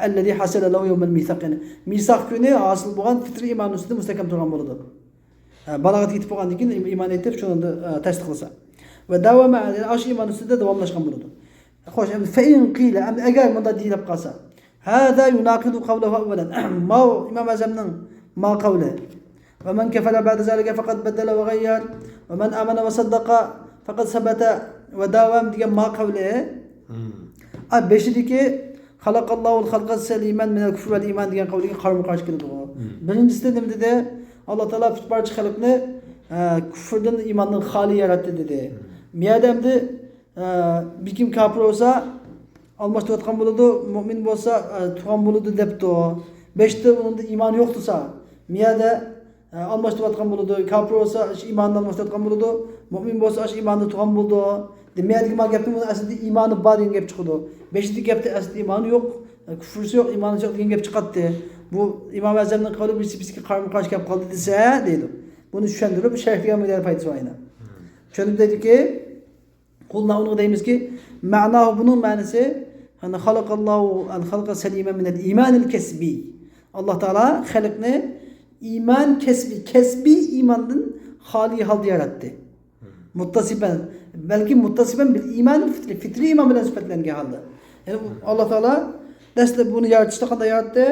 ئەللەزى ھەسەلە لەھۇ يەۋمەل مىساق، يەنى مىساق كۈنى ھاسىل بولغان فىترىي ئىماننىڭ ئۈستىدە مۇستەھكەم تۇرغان بولىدۇ. ئە، بالاغەتكە يېتىپ بولغاندىن كېيىن ئىم-، ئىمان ئېيتىپ، شۇنى، ئە، تەستىقلىسا. ۋە داۋامە، يەنى ئاشۇ ئىمان ئۈستىدە داۋاملاشقان بولىدۇ. خوش، ئەمدى فەئىن قىلە، ئەمدى ئەگەر مۇنداق دېيىلىپ قالسا، ھازا يۇناقىدۇ قەۋلەھۇ ئەۋۋەلەن. ماۋۇ ئىمام ئەزەمنىڭ ما قەۋلى. ۋە مەن كەفەرە بەئدە زالىكە فەقەد بەددەلە ۋە غەييەر. ۋە مەن ئامەنە ۋە سەددەقە فەقەد سەبەتە ۋە داۋام دېگەن ما قەۋلى. ئا، بېشىدىكى خەلەقەللاھۇل خەلقە سەلىمەن مىنەل كۇفرى ۋەل ئىمان دېگەن قەۋلىگە قارىمۇ قارشى كېلىدىغۇ. بىرىنچىسىدە نېمە دېدى؟ ئاللا تائالا پۈتۈن بارچە خەلقنى، ئە، كۇفردىن، ئىماندىن خالىي ياراتتى دېدى. بۇ يەردە ئەمدى ئە، بىر كىم كاپىر بولسا، ئالماشتۇرۇۋاتقان بولىدۇ، مۇئمىن بولسا، ئە، تۇغان بولىدۇ دەپتۇ. بېشىدا ئۇنىڭدا ئىمان يوق تۇرسا، مىيەدە، ئە، ئالماشتۇرۇۋاتقان بولىدۇ، كاپىر بولسا، ئىش-، ئىمانىنى ئالماشتۇرۇۋاتقان بولىدۇ، مۇئمىن بولسا، ئىش-، ئىمانىدا تۇغان بولىدۇ. دېمەيدىكى ما گەپنى، بۇنىڭ ئەسلىدە ئىمانى بار دېگەن گەپ چىقىدۇ. بېشىدىكى گەپتە ئەسلىدە ئىمانى يوق، ئە، كۇفرىسى يوق، ئىمانىسى يوق دېگەن گەپ چىقاتتى. بۇ ئىمام ئەزەمنىڭ قەۋلى بىرسى بىرسىگە قارىمۇ قارشى كەپ قالدى دېسە، دەيدۇ. بۇنى چۈشەندۈرۈپ، شەرھ دېگەن بىر پايدىسى بار يەنە. چۈشەندۈرۈپ دەيدۇكى، قۇلنا ئۇنىڭغا دەيمىزكى، مەناھۇ بۇنىڭ مەنىسى، يەنى خەلەقەللاھۇ ئەل خەلقە سەلىمە مىنەل ئىمانىل كەسبىي. ئاللا تائالا خەلقنى ئىمان كەسبىي، كەسبىي ئىماندىن خالىي ھالدا ياراتتى. مۇتتەسىپەن، بەلكى مۇتتەسىپەن بىل ئىمان فىترىي، فىترىي ئىمان بىلەن سۈپەتلەنگەن ھالدا. يەنى ئاللا تائالا دەسلەپ بۇنى يارىتىشتا قانداق ياراتتى؟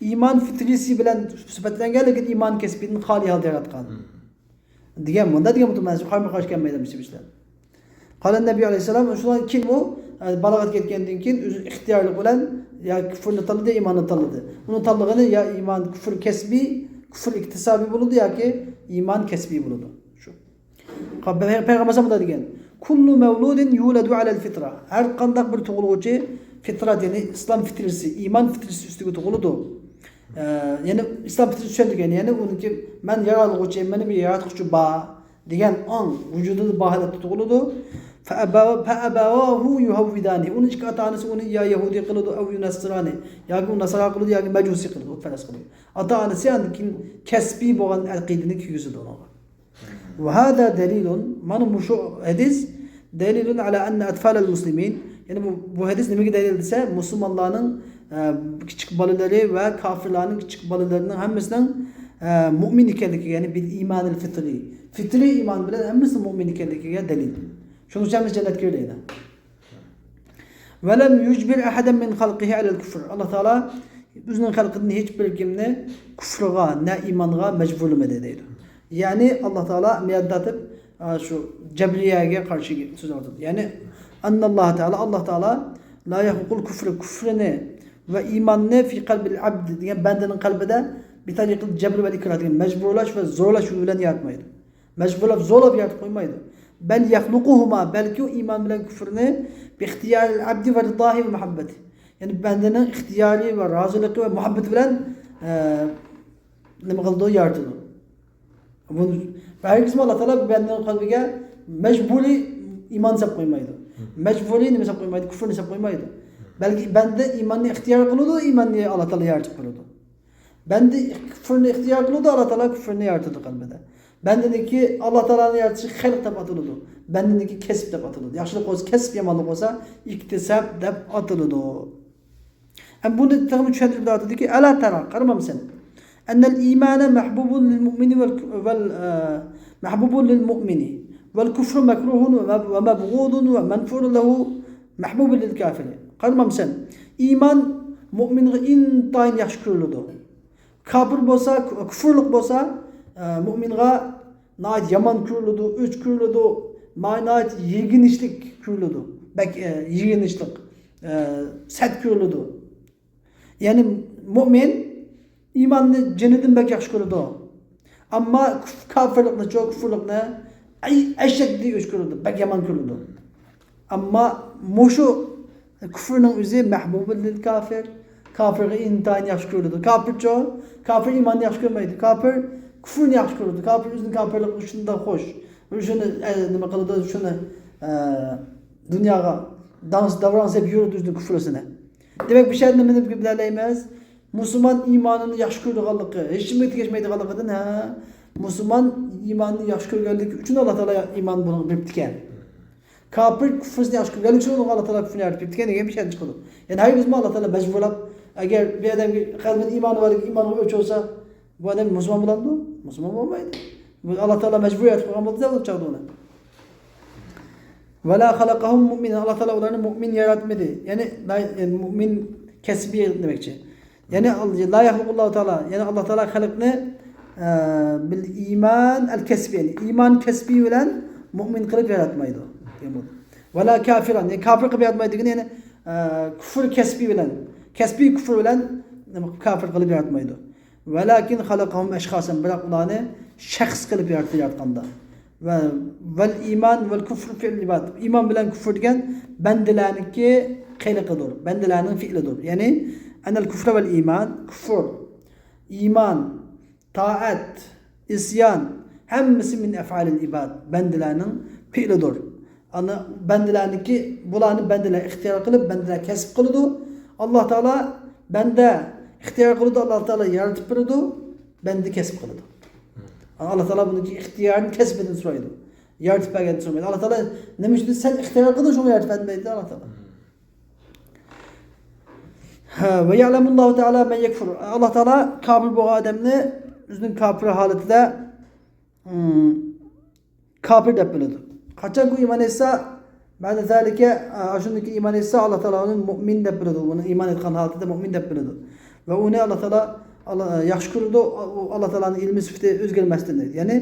ئىمان فىترىيسى بىلەن سۈپەتلەنگەن، لېكىن ئىمان كەسبىيدىن خالىي ھالدا ياراتقان. دېگەن، مۇنداق دېگەن مۇتەمەسسىل، قارىمۇ قارشى كەلمەيدۇ مۇشۇ ئىشلار. قال نەبىي ئەلەيھىسسالام، شۇنىڭدىن كېيىن ئۇ، ئە، بالاغەتكە يەتكەندىن كېيىن ئۆزى ئىختىيارلىق بىلەن يا كۇفرنى تاللىدى، يا ئىماننى تاللىدى. ئۇنىڭ تاللىغىنى يا ئىمان، كۇفر كەسبىي، كۇفر ئىكتىسابىي بولىدۇ ياكى ئىمان كەسبىي بولىدۇ. شۇ. پەيغەمبەر ئەلەيھىسسالام مۇنداق دېگەن، كۇللۇ مەۋلۇدىن يۇلەدۇ ئەلەل فىترا. ھەر قانداق بىر تۇغۇلغۇچى فىترات، يەنى ئىسلام فىترىسى، ئىمان فىترىسى ئۈستىگە تۇغۇلىدۇ. ئە، يەنى ئىسلام پىترىسى چۈشەندۈرگەن، يەنى ئۇنىڭكى مەن يارالغۇچى، مېنى بىر ياراتقۇچى بار دېگەن ئاڭ ۋۇجۇدىدا بار ھالەتتە تۇغۇلىدۇ. فەئەبا-، فەئەباۋاھۇ يۇھەۋۋىدانى. ئۇنىڭ ئىككى ئاتا-ئانىسى ئۇنى يا يەھۇدىي قىلىدۇ، ئەۋ يۇنەسسىرانى، ياكى ئۇ ناسارا قىلىدۇ، ياكى مەجۇسىي قىلىدۇ، پەرەز قىلىدۇ. ئاتا-ئانىسى ئاندىن كېيىن كەسپىي بولغان ئەقىدىنى كىرگۈزىدۇ ئۇنىڭغا. وهذا دليل، مانا مۇشۇ ھەدىس، دليل على أن أطفال المسلمين، يەنى بۇ، بۇ ھەدىس نېمىگە دەلىل دېسە، مۇسۇلمانلارنىڭ، ئە، كىچىك بالىلىرى ۋە كاپىرلارنىڭ كىچىك بالىلىرىنىڭ ھەممىسىنىڭ، ئە، مۇئمىن ئىكەنلىكىگە، يەنى بالإيمان الفطري، فىترىي ئىمان بىلەن ھەممىسى مۇئمىن ئىكەنلىكىگە دەلىل. شۇنىڭ ئۈچۈن ھەممىسى جەننەتكە كىرىدۇ. ولم يجبر أحدا من خلقه على الكفر. ئاللا تائالا ئۆزىنىڭ خەلقىدىن ھېچ بىر كىمنى كۇفرغا، نە ئىمانغا مەجبۇرلىمىدى دەيدۇ. يەنى ئاللا تائالا مۇنداق دەپ، ئا، شۇ جەبرىيەگە قارشى سۆز ئاڭلىتىدۇ. يەنى، أن الله تعالى، ئاللا تائالا لا يخلق الكفر، كۇفرنى ۋە ئىماننى في قلب العبد دېگەن بەندىنىڭ قەلبىدە بطريق الجبر والإكراه دېگەن مەجبۇرلاش ۋە زورلاش يولى بىلەن ياراتمايدۇ. مەجبۇرلاپ، زورلاپ يارىتىپ قويمايدۇ. بل يخلقهما، بەلكى ئۇ ئىمان بىلەن كۇفرنى باختيار العبد ورضاه ومحبته، يەنى بەندىنىڭ ئىختىيارى ۋە رازىلىقى ۋە مۇھەببىتى بىلەن، ئە، نېمە قىلىدۇ؟ يارىتىدۇ. بۇنى ھەرگىزمۇ ئاللا تائالا بەندىنىڭ قەلبىگە مەجبۇرىي ئىمان سېلىپ قويمايدۇ. مەجبۇرىي نېمە سېلىپ قويمايدۇ؟ كۇفرنى سېلىپ قويمايدۇ. بەلكى بەندە ئىماننى ئىختىيار قىلىدۇ، ئىماننى ئاللا تائالا يارىتىپ بېرىدۇ. بەندە كۇفرنى ئىختىيار قىلىدۇ، ئاللا تائالا كۇفرنى يارىتىدۇ قەلبىدە. بەندىنىڭكى ئاللا تائالانىڭ يارىتىشى خەلق دەپ ئاتىلىدۇ. بەندىنىڭكى كەسىپ دەپ ئاتىلىدۇ. ياخشىلىق بولسا كەسىپ، يامانلىق بولسا ئىكتىساب دەپ ئاتىلىدۇ. ئەمدى بۇنى تېخىمۇ چۈشەندۈرۈپ دەۋاتىدۇكى، ألا ترى، قارىمامسەن؟ أن الإيمان محبوب للمؤمن وال، ۋەل، ئە، محبوب للمؤمن والكفر مكروه ومبغوض ومنفور له محبوب للكافر. قارىمامسەن؟ ئىمان مۇئمىنغا ئىنتايىن ياخشى كۆرۈلىدۇ. كاپىر بولسا، كۇ-، كۇفرلۇق بولسا، ئە، مۇئمىنغا ناھايىتى يامان كۆرۈلىدۇ، ئۆچ كۆرۈلىدۇ، ما-، ناھايىتى يىرگىنچلىك كۆرۈلىدۇ. بەك، ئە، يىرگىنچلىك. ئە، سەت كۆرۈلىدۇ. يەنى مۇئمىن ئىماننى جېنىدىن بەك ياخشى كۆرىدۇ. ئەمما كۇف-، كاپىرلىقنىچۇ، كۇفرلۇقنى ئەي-، ئەشەددىي ئۆچ كۆرىدۇ، بەك يامان كۆرىدۇ. ئەمما مۇشۇ كۇفرنىڭ ئۆزى مەھبۇبۇل لىل كافىر. كاپىرغا ئىنتايىن ياخشى كۆرۈلىدۇ. كاپىرچۇ؟ كاپىر ئىماننى ياخشى كۆرمەيدۇ. كاپىر كۇفرنى ياخشى كۆرىدۇ. كاپىر ئۆزىنىڭ كاپىرلىقىغا شۇنداق خوش. شۇنى، ئە، نېمە قىلىدۇ؟ شۇنى، ئە، دۇنياغا داڭس-، داۋراڭ سېلىپ يۈرىدۇ ئۆزىنىڭ كۇفرىسىنى. دېمەك، بۇ شەرتنى نېمىدىن بىلەلەيمىز؟ مۇسۇلمان ئىمانىنى ياخشى كۆرىدىغانلىقى، ھېچنېمىگە تېگەشمەيدىغانلىقىدىن، ھە، مۇسۇلمان ئىمانىنى ياخشى كۆرگەنلىكى ئۈچۈن ئاللا تائالا ئىمان بۇنىڭغا بېرىپتىكەن. كاپىر كۇفرىنى ياخشى كۆرگەنلىكى ئۈچۈن ئاللا تائالا كۇفرنى يارىتىپ بېرىپتىكەن دېگەن بىر شەرت چىقىدۇ. يەنى ھەرگىزمۇ ئاللا تائالا مەجبۇرلاپ، ئەگەر بىر ئادەمگە قەلبىدە ئىمانى بار، ئىمانغا ئۆچ بولسا، بۇ ئادەم مۇسۇلمان بولامدۇ؟ مۇسۇلمان بولمايدۇ. بۇ ئاللا تائالا مەجبۇر يارىتىپ قويغان بولدى-دە، ئۇ چاغدا ئۇنى. ۋەلا خەلەقەھۇم مۇئمىنىن. ئاللا تائالا ئۇلارنى مۇئمىن ياراتمىدى. يەنى، لا-، يەنى مۇئمىن كەسپىي دېمەكچى. يەنى، لا يەخلۇقۇللاھۇ تائالا. يەنى ئاللا تائالا خەلقنى، ئە، بىل ئىمان ئەل كەسپىي. يەنى ئىمان كەسپىي بىلەن مۇئمىن قىلىپ ياراتمايدۇ. ۋەلا كافىران. يەنى كاپىر قىلىپ ياراتمايدۇ دېگىنى، يەنى، ئە، كۇفر كەسپىي بىلەن، كەسپىي كۇفر بىلەن كاپىر قىلىپ ياراتمايدۇ. ۋەلاكىن خەلەقەھۇم ئەشخاسەن، بىراق ئۇلارنى شەخس قىلىپ ياراتتى ياراتقاندا. ۋە، ۋەل ئىمان ۋەل كۇفر فىئل ئىباد. ئىمان بىلەن كۇفر دېگەن بەندىلەرنىڭكى قىلىقىدۇر، بەندىلەرنىڭ فېئلىدۇر. يەنى، ئەنەل كۇفر ۋەل ئىمان، كۇفر، ئىمان، تائەت، ئىسيان، ھەممىسى مىن ئەفئالىل ئىباد، بەندىلەرنىڭ پېئلىدۇر. ئانا بەندىلەرنىڭكى، بۇلارنى بەندىلەر ئىختىيار قىلىپ، بەندىلەر كەسىپ قىلىدۇ. ئاللا تائالا، بەندە ئىختىيار قىلىدۇ، ئاللا تائالا يارىتىپ بېرىدۇ، بەندە كەسىپ قىلىدۇ. ئاللا تائالا بۇنىڭكى ئىختىيارىنى كەسپىدىن سورايدۇ. يارىتىپ بەرگەندىن سورىمايدۇ. ئاللا تائالا نېمە ئۈچۈن سەن ئىختىيار قىلدىڭ، شۇڭا يارىتىپ بەرمەيدۇ ئاللا تائالا. ھە، ۋە يەلەمۇللاھۇ تائالا مەن يەكفۇر. ئاللا تائالا كاپىر بولغان ئادەمنى ئۆزىنىڭ كاپىر ھالىتىدە، ئىم، كاپىر دەپ بىلىدۇ. قاچانكى ئۇ ئىمان ئېيتسا، بەدە زالىكە، ئاشۇندىن كېيىن ئىمان ئېيتسا، ئاللا تائالا ئۇنى مۇئمىن دەپ بىلىدۇ. ئۇنى ئىمان ئېيتقان ھالىتىدە مۇئمىن دەپ بىلىدۇ. ۋە ئۇنى ئاللا تائالا، ئاللا، ياخشى كۆرىدۇ. ئۇ ئاللا تائالانىڭ ئىلمى سۈپىتى ئۆزگەرمەستىن دەيدۇ. يەنى،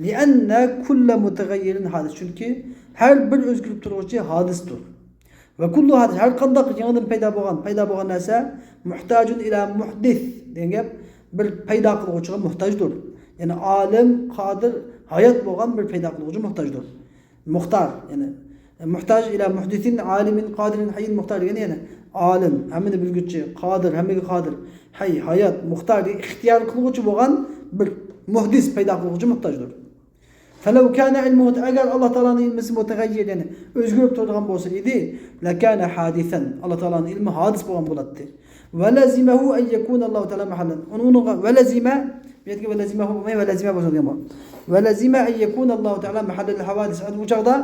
لىئەننە كۇللە مۇتەغەييىرىن ھادىس. چۈنكى ھەر بىر ئۆزگىرىپ تۇرغۇچى ھادىستۇر. ۋە كۇللۇ ھادىس، ھەر قانداق يېڭىدىن پەيدا بولغان، پەيدا بولغان نەرسە، مۇھتاجۇن ئىلا مۇھدىس دېگەن گەپ، بىر پەيدا قىلغۇچىغا موھتاجدۇر. يەنى ئالىم، قادىر، ھايات بولغان بىر پەيدا قىلغۇچى موھتاجدۇر. مۇختار، يەنى مۇھتاج ئىلا مۇھدىسىن، ئالىمىن، قادىرىن، ھەيين، مۇختار دېگەن، يەنى ئالىم، ھەممىنى بىلگۈچى، قادىر، ھەممىگە قادىر، ھەي، ھايات، مۇختار دېگەن ئىختىيار قىلغۇچى بولغان بىر مۇھدىس، پەيدا قىلغۇچى موھتاجدۇر. فلو كان علمه، ئەگەر ئاللا تائالانىڭ ئىلمىسى مۇتەغەييىر، يەنى ئۆزگىرىپ تۇرىدىغان بولسا ئىدى، لكان حادثا، ئاللا تائالانىڭ ئىلمى ھادىس بولغان بولاتتى. ولزمه أن يكون الله تعالى محلا. ئۇنى، ئۇنىڭغا، ولزم، بۇ يەردىكى ولزمه بولماي، ولزم بولسا دېگەن بۇ. ولزم أن يكون الله تعالى محلا للحوادث. ئۇ چاغدا،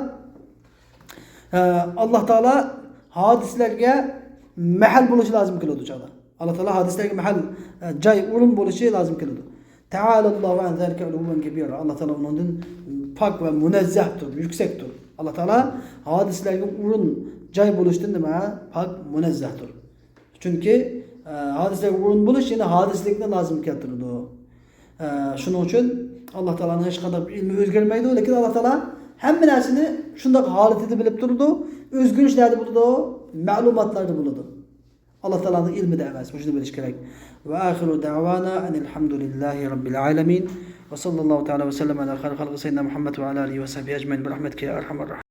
ئە، ئاللا تائالا ھادىسىلەرگە مەھەل بولۇشى لازىم كېلىدۇ ئۇ چاغدا. ئاللا تائالا ھادىسىلەرگە مەھەل، ئە، جاي، ئورۇن بولۇشى لازىم كېلىدۇ. تعالى الله عن ذلك علوا كبيرا. ئاللا تائالا ئۇنىڭدىن پاك ۋە مۇنەززەھتۇر، يۈكسەكتۇر. ئاللا تائالا ھادىسىلەرگە ئورۇن، جاي بولۇشتىن نېمە؟ پاك، مۇنەززەھتۇر. چۈنكى، ئە، ھادىسىلەرگە ئورۇن بولۇش يەنە ھادىسىلىكنى لازىم كەلتۈرىدۇ. ئە، شۇنىڭ ئۈچۈن ئاللا تائالانىڭ ھېچقانداق بىر ئىلمى ئۆزگەرمەيدۇ، لېكىن ئاللا تائالا ھەممە نەرسىنى شۇنداق ھالىتىدە بىلىپ تۇرىدۇ. ئۆزگىرىش نەدە بولىدۇ؟ مەلۇماتلاردا بولىدۇ. ئاللا تائالانىڭ ئىلمىدە ئەمەس، مۇشۇنى بىلىش كېرەك. وآخر دعوانا أن الحمد لله رب العالمين. وصلى الله تعالى وسلم على خير خلقه سيدنا محمد وعلى آله وصحبه أجمعين برحمتك يا أرحم الراحمين.